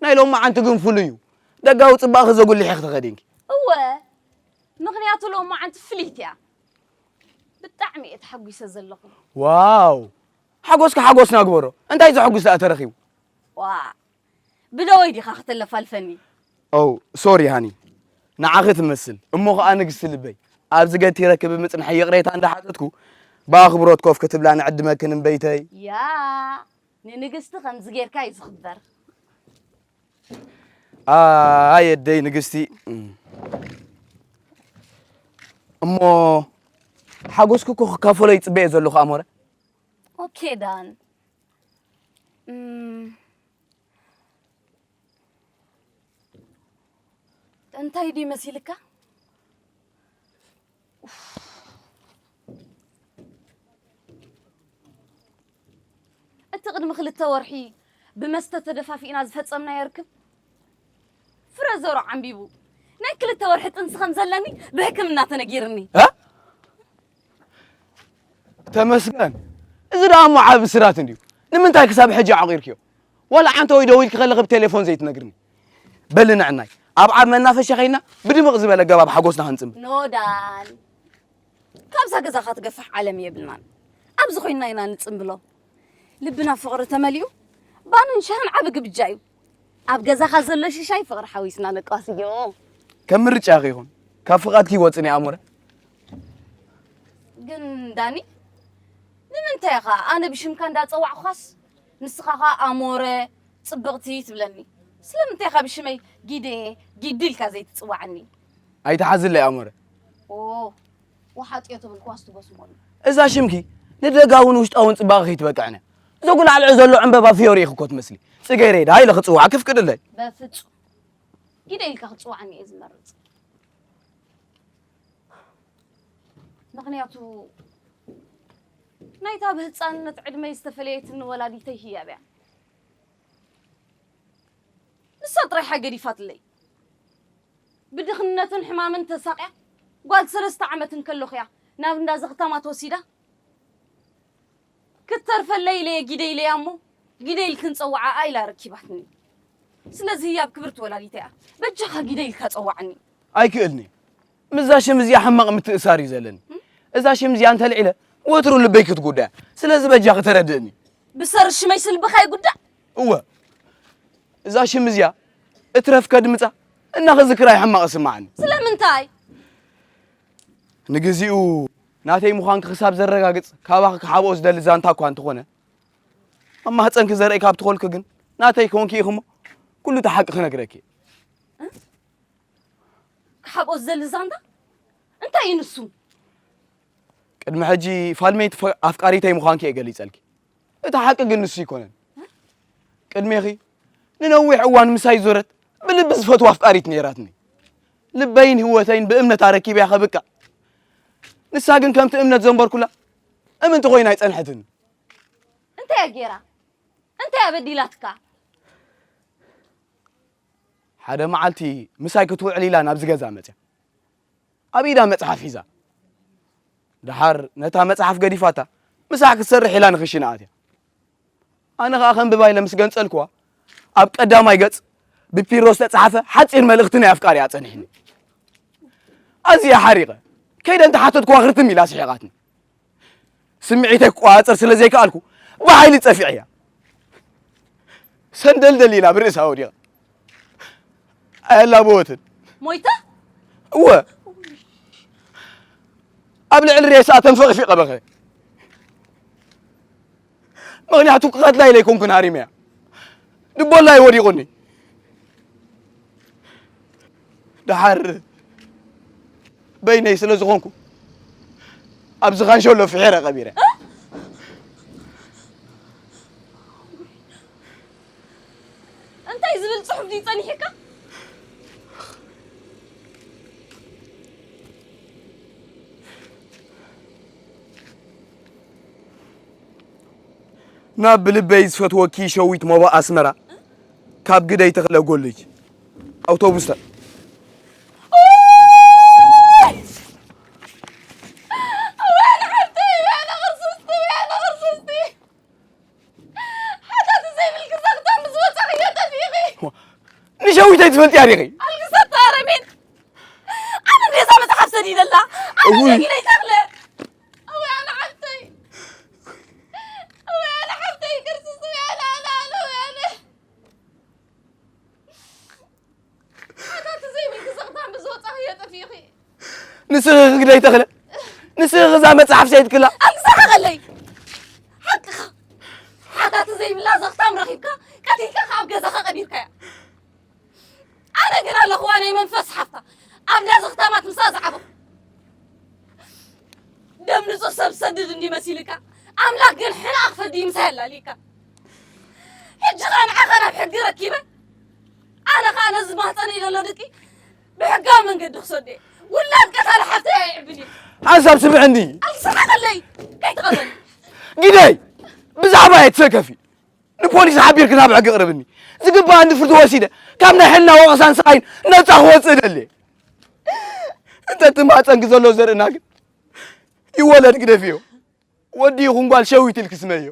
ናይ ሎማዓንቲ ግን ፍሉይ እዩ። ደጋዊ ጽባቐኺ ዘጉልሕ ኢኺ ተኸዲንኪ። እወ፣ ምኽንያቱ ሎማዓንቲ ፍልይቲ እያ። ብጣዕሚ እየ ተሓጒሰ ዘለኹ። ዋው! ሓጎስካ ሓጎስና ግበሮ። እንታይ ዘሐጉስ ደኣ ተረኺቡ? ዋእ! ብደወይ ዲኻ ከተለፋልፈኒ? ኦው፣ ሶሪ ሃኒ። ንዓኺ ትመስል። እሞ ኸኣ ንግስቲ ልበይ። ኣብዚ ገቲረኪ ብምጽንሐይ ይቕሬታ እንዳሓተትኩ፣ ብኣኽብሮት ኮፍ ክትብላ ንዕድመክን እምበይተይ። ያ፣ ንንግስቲ ከምዚ ጌርካ እዩ ዝኽበር። ኣይ ኣደይ ንግስቲ። እሞ ሓጎስኪ እኮ ክካፈሎ ይጽበየ ዘለኹ ኣሞረ። ኦኬ ዳን። እም፣ እንታይ ድዩ መሲልካ? እቲ ቅድሚ ክልተ ወርሒ ብመስተ ተደፋፊእና ዝፈጸምናዮ ርክብ ፍረ ዘሮ ዓምቢቡ ናይ ክልተ ወርሒ ጥንሲ ከም ዘለኒ ብሕክምና ተነጊርኒ። እ? ተመስገን። እዚ ደኣ እሞ ዓቢ ብስራት እንድዩ። ንምንታይ ክሳብ ሕጂ ኣዕቒርክዮ? ዋላ ዓንተ ወይ ደዊልኪ ከለኺ ብቴሌፎን ዘይትነግርኒ? በሊ ንዕናይ ኣብ ዓቢ መናፈሻ ኸይድና ብድምቕ ዝበለ ኣገባብ ሓጎስና ክንጽምብል። ኖ ዳን፣ ካብዛ ገዛኻ ትገፍሕ ዓለም የብልናን። ኣብዚ ኮይንና ኢና ንጽምብሎ። ልብና ፍቕሪ ተመሊኡ፣ ባንን ሻህን ዓቢ ግብጃ እዩ። ኣብ ገዛኻ ዘሎ ሽሻይ ፍቕሪ ሓዊስና ነቃስዮ። ከም ምርጫኺ ይኹን፣ ካብ ፍቓድኪ ይወጽእ ናይ ኣሞረ። ግን ዳኒ፣ ንምንታይ ኢኻ ኣነ ብሽምካ እንዳጸዋዕኳስ ንስኻ ኸኣ ኣሞረ ጽብቕቲ ትብለኒ? ስለምንታይ ኢኻ ብሽመይ ጊደ፣ ጊዲ ኢልካ ዘይትጽዋዓኒ? ኣይትሓዝለይ ኣሞረ። ኦ፣ ወሓጥዮ ተበልክዋስ ትጎስሞኒ። እዛ ሽምኪ ንደጋውን ውሽጣውን ጽባቐኺ ትበቅዕን እያ። ዘጉላዕልዑ ዘሎ ዕምበባ ፍዮሪ ኢኺ እኮ ትመስሊ። ጽጌሬዳ ኢለ ክጽውዓኪ ፍቅድለይ። በፍጹም። ጊደ ኢልካ ክትጽውዓኒ እየ ዝመርጽ። ምኽንያቱ ናይታ ብህጻንነት ዕድመይ ዝተፈለየትኒ ወላዲተይ ህያብ እያ። ንሳ ጥራይ ሓገዲፋትለይ። ብድኽነትን ሕማምን ተሳቕያ ጓል ሰለስተ ዓመት እንከለኹ እያ ናብ እንዳ ዘኽታማ ተወሲዳ። ክትተርፈለይ ኢለ እየ ጊደ ኢለያ እሞ፣ ጊደ ኢልክን ጸውዓኣ ኢላ ረኪባትኒ። ስለዚ ህያብ ክብርቲ ወላዲተይ እያ። በጃኻ ጊደ ኢልካ ጸውዓኒ። ኣይክእልን'የ። ምስዛ ሽም እዚኣ ሕማቕ ምትእሳር እዩ ዘለኒ። እዛ ሽም እዚኣ እንተልዒለ፣ ወትሩ ልበይ ክትጉዳእ እያ። ስለዚ በጃኺ ተረድእኒ። ብሰሪ ሽመይ ስልብኻ ይጉዳእ? እወ። እዛ ሽም እዚኣ እትረፍ ከድምጻ እናኽዝክራ እዩ ሕማቕ ዝስምዓኒ። ስለምንታይ? ንግዚኡ ናተይ ምዃንኪ ክሳብ ዘረጋግጽ ካባኺ ክሓብኦ ዝደሊ ዛንታ እኳ እንተኾነ፣ ኣብ ማህጸንኪ ዘርእይ ካብ ትኾልኪ ግን ናተይ ኮንኪ ኢኺ እሞ፣ ኩሉ እቲ ሓቂ ክነግረኪ እየ። ክሓብኦ ዝደሊ ዛንታ? እንታይ እዩ ንሱ? ቅድሚ ሕጂ ፋልመይቲ ፈ-፣ ኣፍቃሪተይ ምዃንኪ እየ ገሊጸልኪ። እቲ ሓቂ ግን ንሱ ኣይኮነን። ቅድሜኺ ንነዊሕ እዋን ምሳይ ዞረት ብልቢ ዝፈትዋ ኣፍቃሪት ነይራትኒ። ልበይን ህይወተይን ብእምነት ኣረኪበያ ከብቅዕ። ንሳ ግን ከምቲ እምነት ዘንበርኩላ እምንቲ ኮይና ኣይጸንሐትን። እንታይ እያ ጌራ? እንታይ እያ በዲላትካ? ሓደ መዓልቲ ምሳይ ክትውዕል ኢላ ናብዚ ገዛ መጽያ። ኣብ ኢዳ መጽሓፍ ሒዛ። ደሓር ነታ መጽሓፍ ገዲፋታ ምሳሕ ክትሰርሕ ኢላ ንኽሽነ ኣትያ። ኣነ ኸኣ ከንብባ ኢለ ምስ ገንጸልክዋ፣ ኣብ ቀዳማይ ገጽ ብፒሮ ዝተጻሕፈ ሓጺር መልእኽቲ ናይ ኣፍቃሪኣ ጸኒሕኒ። ኣዝየ ሓሪቐ። ከይደ እንተሓተትክዋ ክርትም ኢላ ስሒቓትኒ። ስምዒተይ ክቆጻጸር ስለ ዘይከኣልኩ ብሓይሊ ጸፊዐያ። ሰንደልደል ኢላ ብርእሳ ወዲቓ። ኣየላበወትን። ሞይታ? እወ። ኣብ ልዕሊ ሬሳ ተንፈቕፊቐ በኸ። ምኽንያቱ ክቐትላ ኢለ ኣይኮንኩን ሃሪመያ። ድቦላ እዩ ወዲቑኒ። ደሓር በይነይ ስለ ዝኾንኩ ኣብዚ ካንሸሎ ፍሒረ ቀቢረ። እንታይ ዝብል ጽሑፍ ድዩ ጸኒሕካ? ናብ ብልበይ ዝፈትወኪ ሸዊት ሞባእ ኣስመራ ካብ ግደይ ተኽለ ጎልጅ ኣውቶቡስ ተ- ንሸዊተይ ትፈልጥያ ዲኺ? ኣልግሰታ ኣረሜን። ኣነ ሬሳ መጽሓፍ ሰዲደላ። ኣነ እውይ። ነጊረይ ተኽለ። እወ ኣነ ሓፍተይ። እወ ኣነ ሓፍተይ ክርስቶስ እወ ኣነ ኣነ ኣነ እወ ኣነ። ኣታ እቲ ዘይብልኪ ዘኽታም ብዝወጻኽዮ ጠፊእኺ። ንስኺ ክግደይ ተኽለ ንስኺ እዛ መጽሓፍ ሰይድክላ። ኣልግሰ ሓቐለይ። ሓቅኻ። ሓታ እቲ ዘይብላ ዘኽታም ረኺብካ ቀቲልካ ካብ ገዛኻ ቀቢርካያ። ኣነ ግን ኣለኹዋ ናይ መንፈስ ሓፍታ ኣብ እንዳ ዘኽታማት ምሳ ዝዓበኹ። ደም ንጹህ ሰብ ዝሰድድ እንዲ መሲልካ ኣምላኽ ግን ሕና ክፈዲ ምሳይ ኣላሊካ። ሕጂ ኸኣ ንዓኻ ናብ ሕጊ ረኪበ ኣነ ኸኣ ነዚ ማህፀነይ ዘሎ ድቂ ብሕጋዊ መንገዲ ክሰዶ እየ። ውላድ ቀታሊ ሓፍተይ ኣይዕብን እዩ። ሓንሳብ ስምዕኒ። ኣይስሓቐለይ ከይትቐበል። ግደይ ብዛዕባ እየ ትሰከፊ። ንፖሊስ ሓቢርኪ ናብ ሕጊ ቅርብኒ። ዝግባኣኒ ፍርዲ ወሲደ ካብ ናይ ሕልና ወቐሳን ስቓይን ነጻ ክወጽእ እደሊ። እንተ እቲ ማህፀንኪ ዘሎ ዘርእና ግን ይወለድ ግደፍዮ። ወዲ ይኹን ጓል ሸዊት ኢልኪ ስመዮ።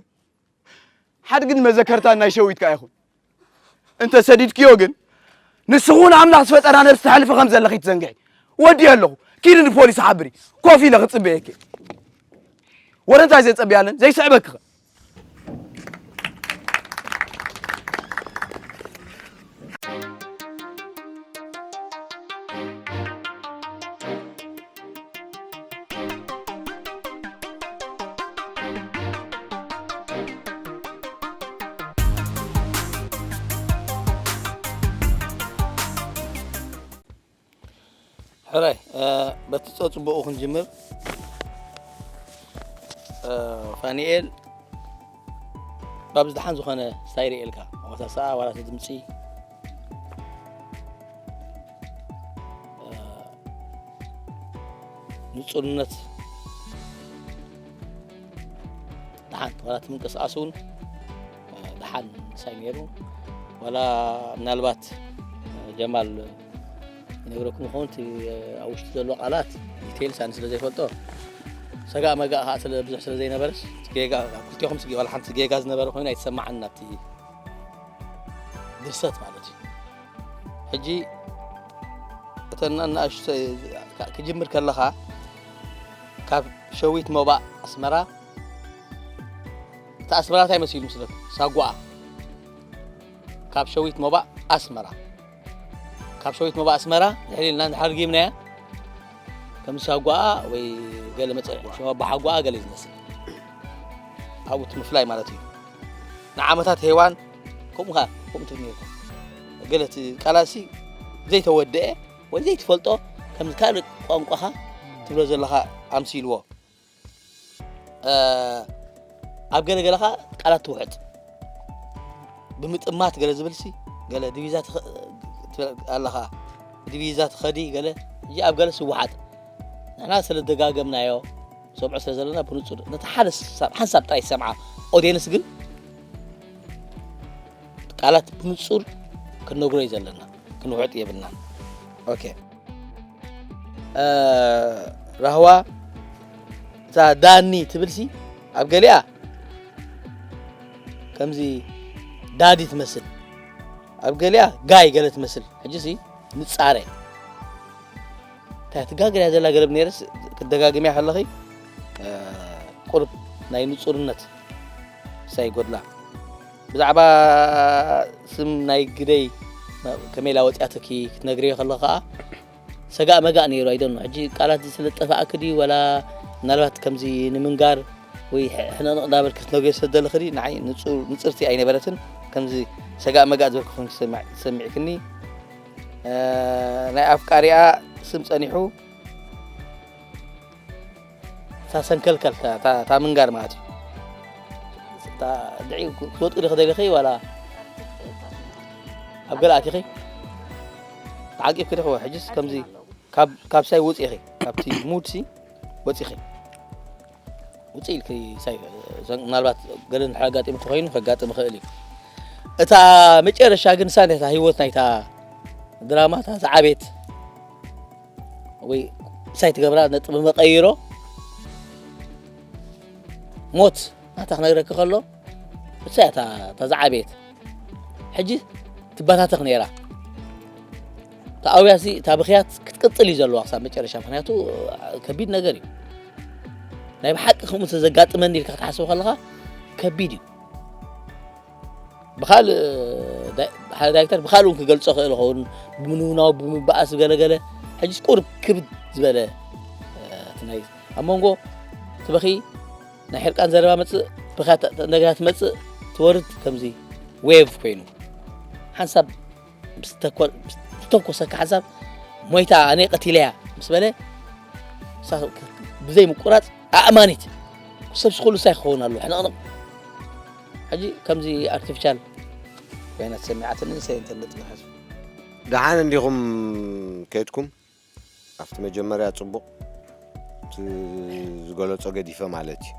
ሓድግን መዘከርታን ናይ ሸዊት ከኣ ይኹን። እንተ ሰዲድክዮ ግን ንስኹ ንኣምላኽ ዝፈጠራ ነብሲ ተሕልፊ ከም ዘለኺ ትዘንግዒ። ወዲ ኣለኹ። ኪዲ ንፖሊስ ሓብሪ። ኮፍ ኢለ ክጽበየኪ። ወረ እንታይ ዘጸብያለን ዘይስዕበኪ ኸ? ሕራይ በቲ ጸጽቡቑ ክንጅምር። ፋኒኤል ባብ ዝደሓን ዝኾነ ስታይ ርእየልካ፣ ኣዋሳስኣ ዋላ እቲ ድምጺ ንጹርነት ደሓን ዋላ እቲ ምንቅስቃስ እውን ደሓን ሳይ ነይሩ። ዋላ ምናልባት ጀማል ይነግረኩም ይኸውን፣ እቲ ኣብ ውሽጢ ዘሎ ቃላት ዲቴይልስ ኣነ ስለ ዘይፈልጦ፣ ሰጋእ መጋእ ከዓ ስለ ብዙሕ ስለ ዘይነበረስ፣ እቲ ጌጋ ኣብ ክልቴኹም ስግ ዋላ ሓንቲ ጌጋ ዝነበረ ኮይኑ ኣይተሰማዓን ኣብቲ ድርሰት ማለት እዩ። ሕጂ እተን ኣናእሽተይ ክጅምር ከለኻ ካብ ሸዊት ሞባእ ኣስመራ፣ እቲ ኣስመራ እንታይ መሲሉ ምስለካ? ሳጓኣ። ካብ ሸዊት ሞባእ ኣስመራ። ካብ ሸዊት ሞባእ ኣስመራ ድሕሪ ኢልና እንድሕር ርጊምናያ፣ ከም ሳጓኣ ወይ ገለ መጸ-፣ ሽም ኣቦሓጓኣ ገለ እዩ ዝመስል። ኣብኡ እቲ ምፍላይ ማለት እዩ። ንዓመታት ሄዋን ከምኡ ኸኣ ከምኡ ትብል ነይርካ። ገለ እቲ ቃላሲ ዘይተወደኤ ወይ ዘይትፈልጦ ከም ካልእ ቋንቋኻ ትብሎ ዘለኻ ኣምሲልዎ። ኣብ ገለ ገለ ኸኣ ቃላት ትውሕጥ። ብምጥማት ገለ ዝብልሲ፣ ገለ ዲቪዛ ትኸ-፣ ትብል ኣለኻ። ዲቪዛ ትኸዲ ገለ፣ ሕጂ ኣብ ገለስ ይወሓጥ። ንሕና ስለ ደጋገምናዮ፣ ሰምዖ ስለ ዘለና ብንጹር ነቲ ሓደ ሳብ ሓንሳብ ጥራይ ዝሰምዓ ኦድየንስ ግን ቃላት ብንጹር ክንነግሮ እዩ ዘለና፣ ክንውሕጥ የብልናን። ኦኬ። ራህዋ እታ ዳኒ ትብልሲ ኣብ ገሊኣ ከምዚ ዳዲ ትመስል፣ ኣብ ገሊኣ ጋይ ገለ ትመስል። ሕጂ ሲ ንጻረ እንታይ ትጋግር እያ ዘላ ገለብ ነይረስ ክደጋግምያ ከለኺ ቁርብ ናይ ንጹርነት ሳይ ጎድላ። ብዛዕባ ስም ናይ ግደይ ከመይ ኢላ ወፂኣትኪ ክትነግርዮ ከለኻ ከዓ ሰጋእ መጋእ ነይሩ ኣይደኖ። ሕጂ ቃላት ስለ ዝጠፋእክ ድዩ ወላ ምናልባት ከምዚ ንምንጋር ወይ ሕነቕንቕ እንዳበልክ ክትነግርዮ ስለ ዝደለኺ ድዩ ንዓይ ንፅርቲ ኣይነበረትን። ከምዚ ሰጋእ መጋእ ዝበልክ ኮንክ ዝሰሚዕክኒ ናይ ኣፍቃሪኣ ስም ፀኒሑ እታ ሰንከልከል እታ ምንጋር ማለት እዩ። ድዒ ክትወጥቂ ዶ ክደሊኺ ዋላ ኣብ ገለ ኣቲኺ ተዓቂብኪ ዲኺ? ሕጅስ ከምዚ ካብ ሳይ ውፂ ኢኺ ካብቲ ሙድ ሲ ወፂኺ ውፂ ኢልኪ ሳይ ምናልባት ገለ ንድሕር ኣጋጢሙ ክኮይኑ ከጋጥም ይኽእል እዩ። እታ መጨረሻ ግን ሳን እታ ህይወት ናይታ ድራማ እታ ዝዓቤት ወይ ሳይ ትገብራ ነጥቢ መቀይሮ ሞት ናታ ክነግረኪ ከሎ እሳ እያ እታ ዝዓበየት። ሕጂ ትባታተኽ ነይራ። እታ ኣውያሲ እታ ብኽያት ክትቅጽል እዩ ዘለዋ ክሳብ መጨረሻ፣ ምክንያቱ ከቢድ ነገር እዩ። ናይ ብሓቂ ከምኡ ተዘጋጥመኒ ኢልካ ክትሓስብ ከለኻ ከቢድ እዩ። ብኻልእ ሓደ ዳይሬክተር ብኻልእ እውን ክገልጾ ክእል ኸውን ብምንውናው ብምበኣስ ገለገለ ሕጂስ ቁርብ ክብድ ዝበለ እቲ ናይ ኣብ መንጎ ትበኺ ናይ ሕርቃን ዘረባ መጽእ ብኻ እንደገና ትመጽእ ትወርድ ከምዚ ዌቭ ኮይኑ ሓንሳብ ዝተኮሰካ ሓንሳብ ሞይታ ኣነ ቀቲለያ ምስ በለ ብዘይ ምቁራጽ ኣእማኒት ሰብ ስኹሉ ሳይ ክኸውን ኣሎ ሕንቕንቕ ሕጂ ከምዚ ኣርቲፊሻል ኮይና ተሰሚዓትኒ ንሰይ እንተለጥ ንሓስብ ደሓን እንዲኹም ከይድኩም ኣብቲ መጀመርያ ጽቡቕ እቲ ዝገለጾ ገዲፈ ማለት እዩ።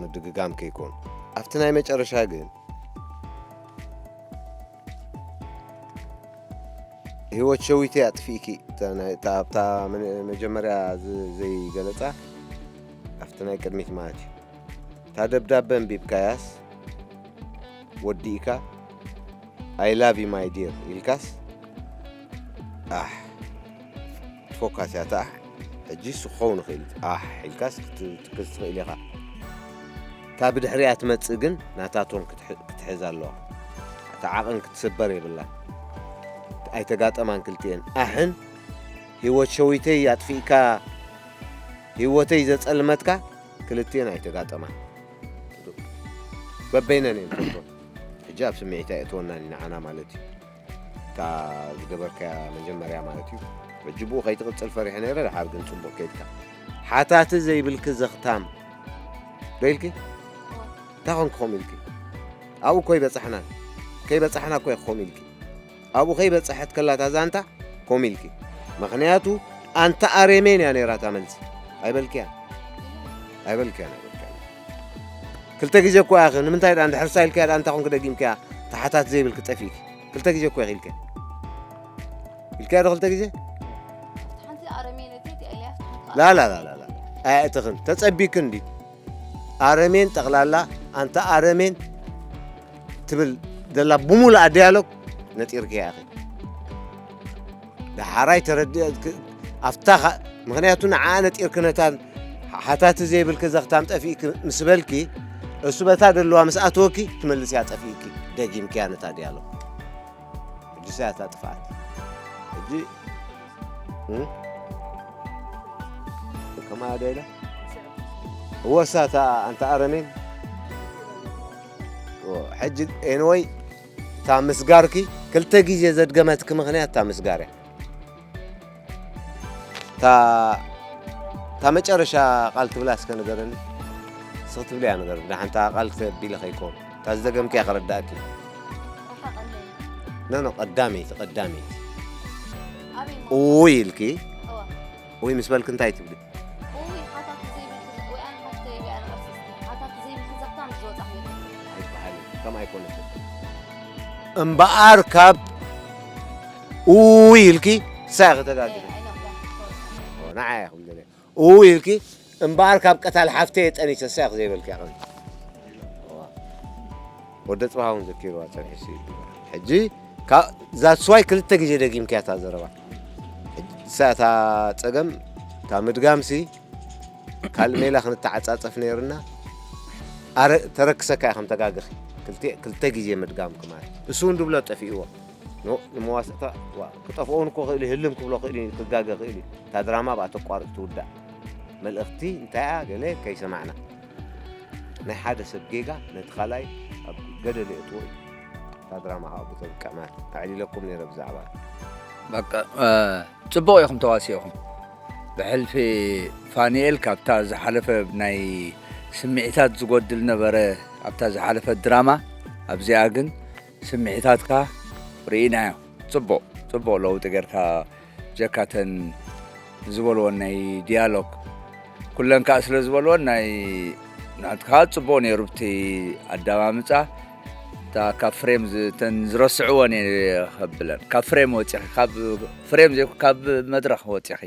ምድግጋም ከይኮን ኣብቲ ናይ መጨረሻ ግን ህይወት ሸዊተይ ኣጥፊእኪ ኣብታ መጀመርያ ዘይገለጻ ኣብቲ ናይ ቅድሚት ማለት እዩ። እታ ደብዳበ እንቢብካያስ ወዲእካ I love you my dear ኢልካስ ኣሕ ትፎካስ ያታ ኣሕ ሕጂ ስኸውን ይኽእል ኣሕ ኢልካስ ክትክስ ትኽእል ኢኻ። እታ ብድሕሪያ ትመጽእ ግን ናታ ቶን ክትሕዝ ኣለዋ። እታ ዓቕን ክትስበር የብላ። ኣይተጋጠማን ክልቲኤን ኣሕን ህይወት ሸዊተይ ኣጥፊእካ ህይወተይ ዘጸልመትካ ክልቲኤን ኣይተጋጠማን። በበይነን እየን ትፈትወን። ሕጂ ኣብ ስምዒት ኣይእትወናን እዩ ንዓና ማለት እዩ። እታ ዝገበርካያ መጀመርያ ማለት እዩ። ሕጂ ብኡ ከይትቕጽል ፈሪሐ ነይረ፣ ደሓር ግን ጽቡቕ ከይድካ። ሓታቲ ዘይብልኪ ዘኽታም ዶ ኢልኪ? እንታይ ኾንኪ ኸም ኢልኪ? ኣብኡ እኮ ይበጻሕና። ከይበጻሕና እኮ ኢኺ ኸም ኢልኪ። ኣብኡ ከይበጽሐት ከላ እታ ዛንታ ኮም ኢልኪ። ምኽንያቱ ኣንታ ኣሬሜን እያ ነይራ እታ መልሲ። ኣይበልክያን። ኣይበልክያን ኣይበልክያን። ክልተ ግዜ እኮ ኢኺ ንምንታይ ደኣ እንድሕር ሳ ኢልክያ ደኣ እንታይ ኮንክ ደጊምክያ ተሓታት ዘይብልኪ ጠፊእኪ። ክልተ ግዜ እኮ ኢኺ ኢልክያ። ኢልክያ ዶ ክልተ ግዜ? ሓንቲ ኣረሜን እቲ ኤልያስ ትሓት ላ ላ ላ ላ ላ። ኣየእትኽን ተጸቢክ እንዲ ኣረሜን ጠቕላላ ኣንታ ኣረሜን ትብል ዘላ ብሙሉኣ ዲያሎግ ነጢርክያ ኢኺ። ደሓራይ ተረዲ ኣብታ ምክንያቱ ንዓ ነጢርክ ነታን ሓታቲ ዘይብልክ ዘኽታም ጠፊእክ ምስ በልኪ እሱ በታ ደለዋ ምስ ኣተወኪ ትመልስያ ጠፊእኪ ደጊምክያ ነታ ዲያሎ ሕጂ ሳያታ ጥፍኣት ሕጂ ከማ ደለ እወሳታ ኣንታ ኣረሜን ሕጂ ኤንወይ እታ ምስጋርኪ ክልተ ግዜ ዘድገመትኪ ምክንያት እታ ምስጋር እያ። እታ እታ መጨረሻ ቃል ትብላ እስከ ንገረኒ። እስኺ ትብልያ ነገር ብደሓን እታ ቃል ክተቢለ ከይኮን እታ ዝደገምክያ ክረዳእኪ። ኖ ኖ ቀዳመይቲ ቀዳመይቲ ኡይ ኢልኪ ኡይ ምስ በልኪ እንታይ ትብሊ? እምበኣር ካብ ኡይ ኢልኪ ሳይ ከተጋግሪ ንዓ ኢኹም ገለ ኡይ ኢልኪ እምበኣር ካብ ቀታል ሓፍተይ ጠኒሰ ሳይ ዘይበልኪ ያቐን ወደ ጽባውን ዘኪርዋ ጸኒሕሲ ሕጂ that's why ክልተ ግዜ ደጊምኪያ እታ ዘረባ እሳ እታ ጸገም እታ ምድጋምሲ ካልእ ሜላ ክንተዓጻጸፍ ነይርና ኣረ ተረክሰካ ኢኸም ተጋግኺ ክልተ ግዜ ምድጋምኪ ማለት እሱ እውን ድብሎ ጠፊእዎ ንመዋስእታ ክጠፍኦን እኮ ክእል ይህልም ክብሎ ክእል ክጋገ ክእል እዩ እታ ድራማ ብኣ ተቋርጥ ትውዳእ መልእኽቲ እንታይ እያ ገለ ከይሰማዕና ናይ ሓደ ሰብ ጌጋ ነቲ ካልኣይ ኣብ ገደል የእትዎ እዩ እታ ድራማ ከዓ ብተብቅዕ ማለት ኣዕሊለኩም ነይረ ብዛዕባ በቃ ጽቡቕ ኢኹም ተዋሲኹም ብሕልፊ ፋኒኤል ካብታ ዝሓለፈ ናይ ስምዒታት ዝጎድል ነበረ ኣብታ ዝሓለፈት ድራማ ኣብዚኣ ግን ስምዒታትካ ርኢናዮ ጽቡቕ ጽቡቕ ለውጢ ጌርካ ጀካተን ዝበልወን ናይ ዲያሎግ ኩለን ከዓ ስለ ዝበልወን ናይ ናትካ ጽቡቕ ነይሩ ብቲ ኣዳማምፃ እታ ካብ ፍሬም ተን ዝረስዕወን ከብለን ካብ ፍሬም ወፂኺ ካብ ፍሬም ዘይኮ ካብ መድረኽ ወፂኺ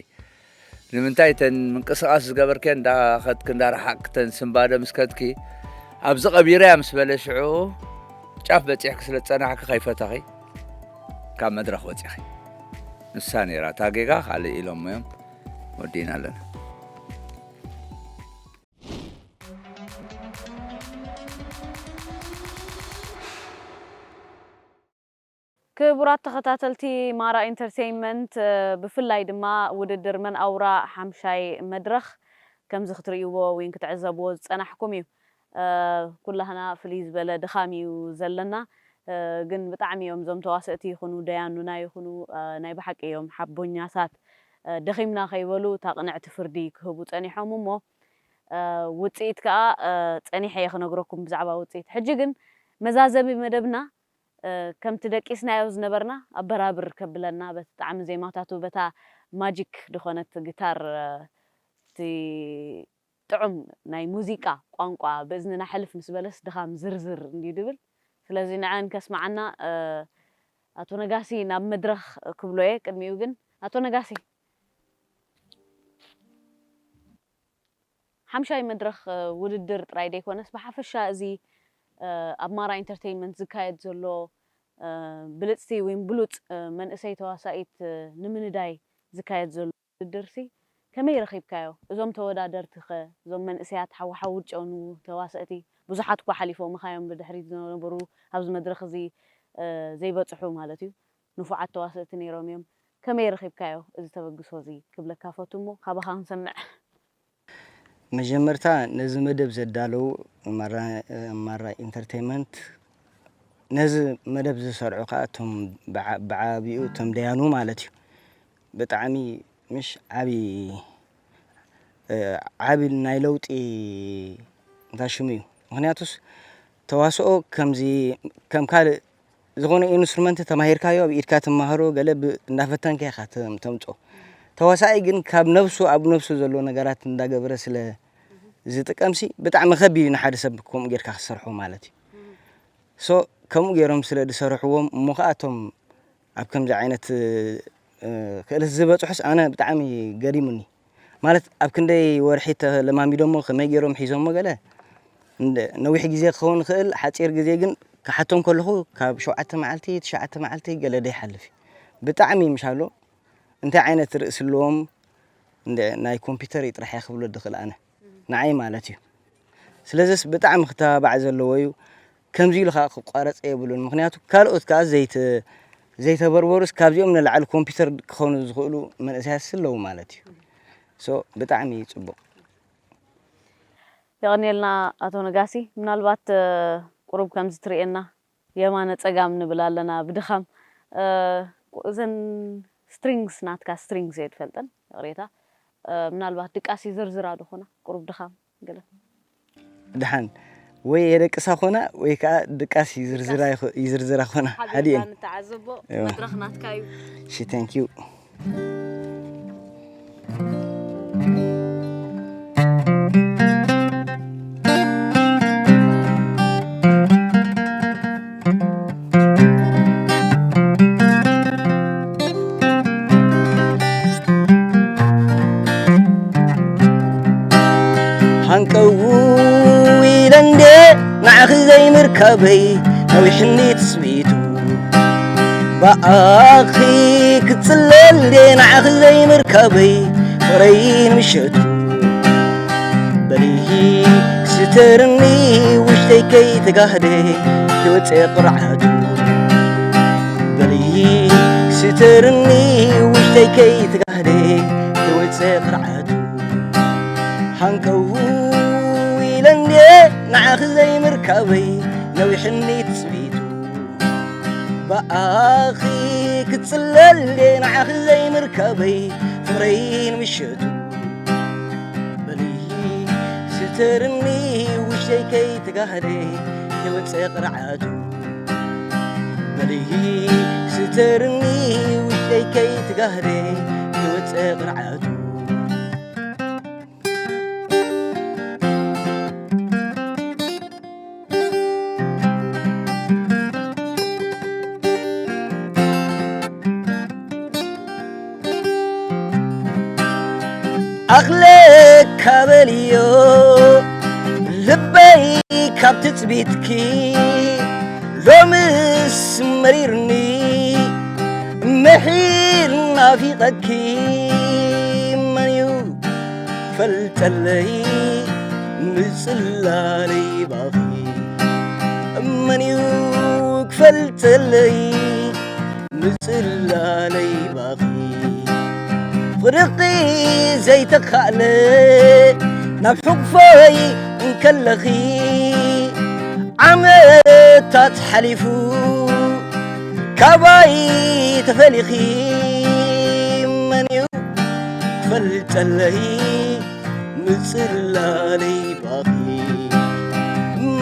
ንምንታይ ተን ምንቅስቃስ ዝገበርክየን እንዳኸድኪ እንዳረሓቅክተን ስንባደ ምስ ከድኪ ኣብዚ ቀቢረያ ምስ በለ ሽዑ ጫፍ በፂሕኪ ስለ ዝፀናሕኪ ከይፈተኺ ካብ መድረኽ ወፂኺ ንሳ ነይራ እታ ጌጋ ካልእ ኢሎሞ እዮም ወዲእና ኣለና ክቡራት ተኸታተልቲ ማራ ኢንተርቴይንመንት ብፍላይ ድማ ውድድር መን ኣውራ ሓምሻይ መድረኽ ከምዚ ክትርእይዎ ወይ ክትዕዘብዎ ዝፀናሕኩም እዩ። ኩላህና ፍልይ ዝበለ ድኻም እዩ ዘለና። ግን ብጣዕሚ እዮም እዞም ተዋሰእቲ ይኹኑ ደያኑና ይኹኑ ናይ ብሓቂ እዮም ሓቦኛታት። ደኺምና ከይበሉ እታ ቅንዕቲ ፍርዲ ክህቡ ፀኒሖም እሞ ውፅኢት ከዓ ፀኒሐ እየ ክነግረኩም ብዛዕባ ውፅኢት። ሕጂ ግን መዛዘሚ መደብና ከምቲ ደቂስናዮ ዝነበርና ኣበራብር ከብለና በቲ ጣዕሚ ዜማታቱ በታ ማጂክ ድኾነት ጊታር እቲ ጥዑም ናይ ሙዚቃ ቋንቋ ብእዝንና ሕልፍ ምስ በለስ ድኻም ዝርዝር እንድዩ ድብል። ስለዚ ንዐን ከስምዓና ኣቶ ነጋሲ ናብ መድረኽ ክብሎ እየ። ቅድሚኡ ግን ኣቶ ነጋሲ ሓምሻይ መድረኽ ውድድር ጥራይ ደይኮነስ ብሓፈሻ እዚ ኣብ ማራ ኢንተርቴይንመንት ዝካየድ ዘሎ ብልፅቲ ወይም ብሉፅ መንእሰይ ተዋሳኢት ንምንዳይ ዝካየድ ዘሎ ውድድር ሲ ከመይ ረኺብካዮ? እዞም ተወዳደርቲ ኸ እዞም መንእሰያት ሓወሓው ውጨኑ ተዋሰእቲ ብዙሓት እኳ ሓሊፎምኻ እዮም ብድሕሪት ዝነበሩ ኣብዚ መድረኽ እዚ ዘይበፅሑ ማለት እዩ ንፉዓት ተዋሰእቲ ነይሮም እዮም። ከመይ ረኺብካዮ እዚ ተበግሶ እዚ ክብለካ ፈቱ እሞ ካባኻ ክንሰምዕ። መጀመርታ ነዚ መደብ ዘዳለዉ ማራ ኢንተርቴይንመንት ነዚ መደብ ዝሰርዑ ከዓ እቶም ብዓቢኡ እቶም ደያኑ ማለት እዩ። ብጣዕሚ ምሽ ዓቢ ዓቢ ናይ ለውጢ እንታይ ሽሙ እዩ። ምክንያቱስ ተዋስኦ ከምዚ ከም ካልእ ዝኾነ ኢንስትሩመንት ተማሂርካዮ ኣብ ኢድካ ትማሃሮ ገለ እንዳፈተንካ ኢኻ ተምፅኦ። ተዋሳኢ ግን ካብ ነብሱ ኣብ ነብሱ ዘሎ ነገራት እንዳገበረ ስለ ዝጥቀምሲ ብጣዕሚ ከቢድ እዩ ንሓደ ሰብ ከምኡ ጌርካ ክሰርሖ ማለት እዩ። ሶ ከምኡ ገይሮም ስለ ዝሰርሕዎም እሞ ከዓ እቶም ኣብ ከምዚ ዓይነት ክእለት ዝበፅሑስ ኣነ ብጣዕሚ ገሪሙኒ። ማለት ኣብ ክንደይ ወርሒ ተለማሚዶሞ ከመይ ገይሮም ሒዞሞ ገለ ነዊሕ ግዜ ክኸውን ይኽእል፣ ሓፂር ግዜ ግን ክሓቶም ከለኹ ካብ ሸውዓተ መዓልቲ ትሽዓተ መዓልቲ ገለ ደይሓልፍ እዩ። ብጣዕሚ ምሻሎ እንታይ ዓይነት ርእሲ ኣለዎም ናይ ኮምፒውተር እዩ ጥራሕ እየ ክብሎ ድኽእል ኣነ ንዓይ ማለት እዩ። ስለዚስ ብጣዕሚ ክተባባዕ ዘለዎ እዩ። ከምዚ ኢሉ ከዓ ክቋረፀ የብሉን። ምክንያቱ ካልኦት ከዓ ዘይተ ዘይተበርበሩስ ካብዚኦም ንላዕሊ ኮምፒውተር ክኾኑ ዝኽእሉ መንእሰያት ኣለዉ ማለት እዩ። ሶ ብጣዕሚ እዩ ፅቡቕ። የቐንየልና ኣቶ ነጋሲ። ምናልባት ቁሩብ ከምዚ ትርእየና የማነ ጸጋም ንብል ኣለና ብድኻም። እዘን ስትሪንግስ ናትካ ስትሪንግስ እየ ዝፈልጠን ይቕሬታ። ምናልባት ድቃስ ይዝርዝራ ዶ ኾና ቁሩብ ድኻም ገለ። ድሓን ወይ የደቅሳ ኾና ወይ ከዓ ድቃስ ይዝርዝራ ይዝርዝራ ኾና ሓዲኤን። ንተዓዘቦ መድረኽ ናትካ እዩ። እሺ thank you። ዘይምርካበይ ነዊሕኒ ትጽቢቱ ብኣኺ ክጽለል ንዓኺ ዘይምርካበይ ፍቕረይን ምሸቱ በልዪ ስተርኒ ውሽጠይ ከይተጋህደ ክወጽእ ቅርዓቱ በልዪ ስተርኒ ውሽጠይ ከይተጋህደ ክወጽእ ቅርዓቱ ሃንቀው ኢለ እንድየ ንዓኺ ዘይምርካበይ ነዊሕኒ ትጽቢቱ ብኣኺ ክጽለል እንድየ ንዓኺ ዘይምርካበይ ፍቕረይን ምሸቱ በልዪ ስተርኒ ውሽጠይ ከይተጋህደ ክወጽእ ቅርዓቱ በልዪ ስተርኒ ውሽጠይ ከይተጋህደ ክወጽእ ቅርዓቱ ኣኽለካ በልዮ ልበይ ካብ ትጽቢትኪ ሎምስ መሪርኒ ምሒር ናፊቐኪ መን እዩ ክፈልጠለይ ምጽላለይ ባኺ መን እዩ ክፈልጠለይ ምጽላለይ ባኺ ፍርቂ ዘይተኻእለ ናብ ሕቑፈይ እንከለኺ ዓመታት ሓሊፉ ካባይ ተፈሊኺ መን እዩ ክፈልጠለይ ምጽላለይ ባኺ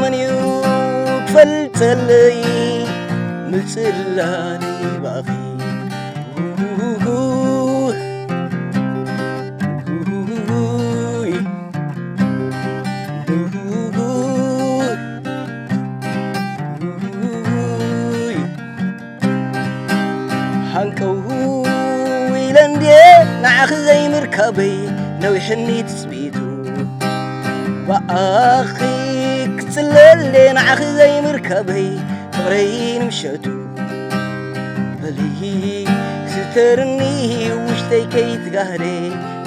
መን እዩ ክፈልጠለይ ምጽላለይ ባኺ ሃንቀው ኢለ እንድየ ንዓኺ ዘይምርካበይ ነዊሕኒ ትጽቢቱ ብኣኺ ክጽለለ ንዓኺ ዘይምርካበይ ፍቕረይ ንምሸቱ በሊ ስተርኒ ውሽጠይ ከይትጋህደ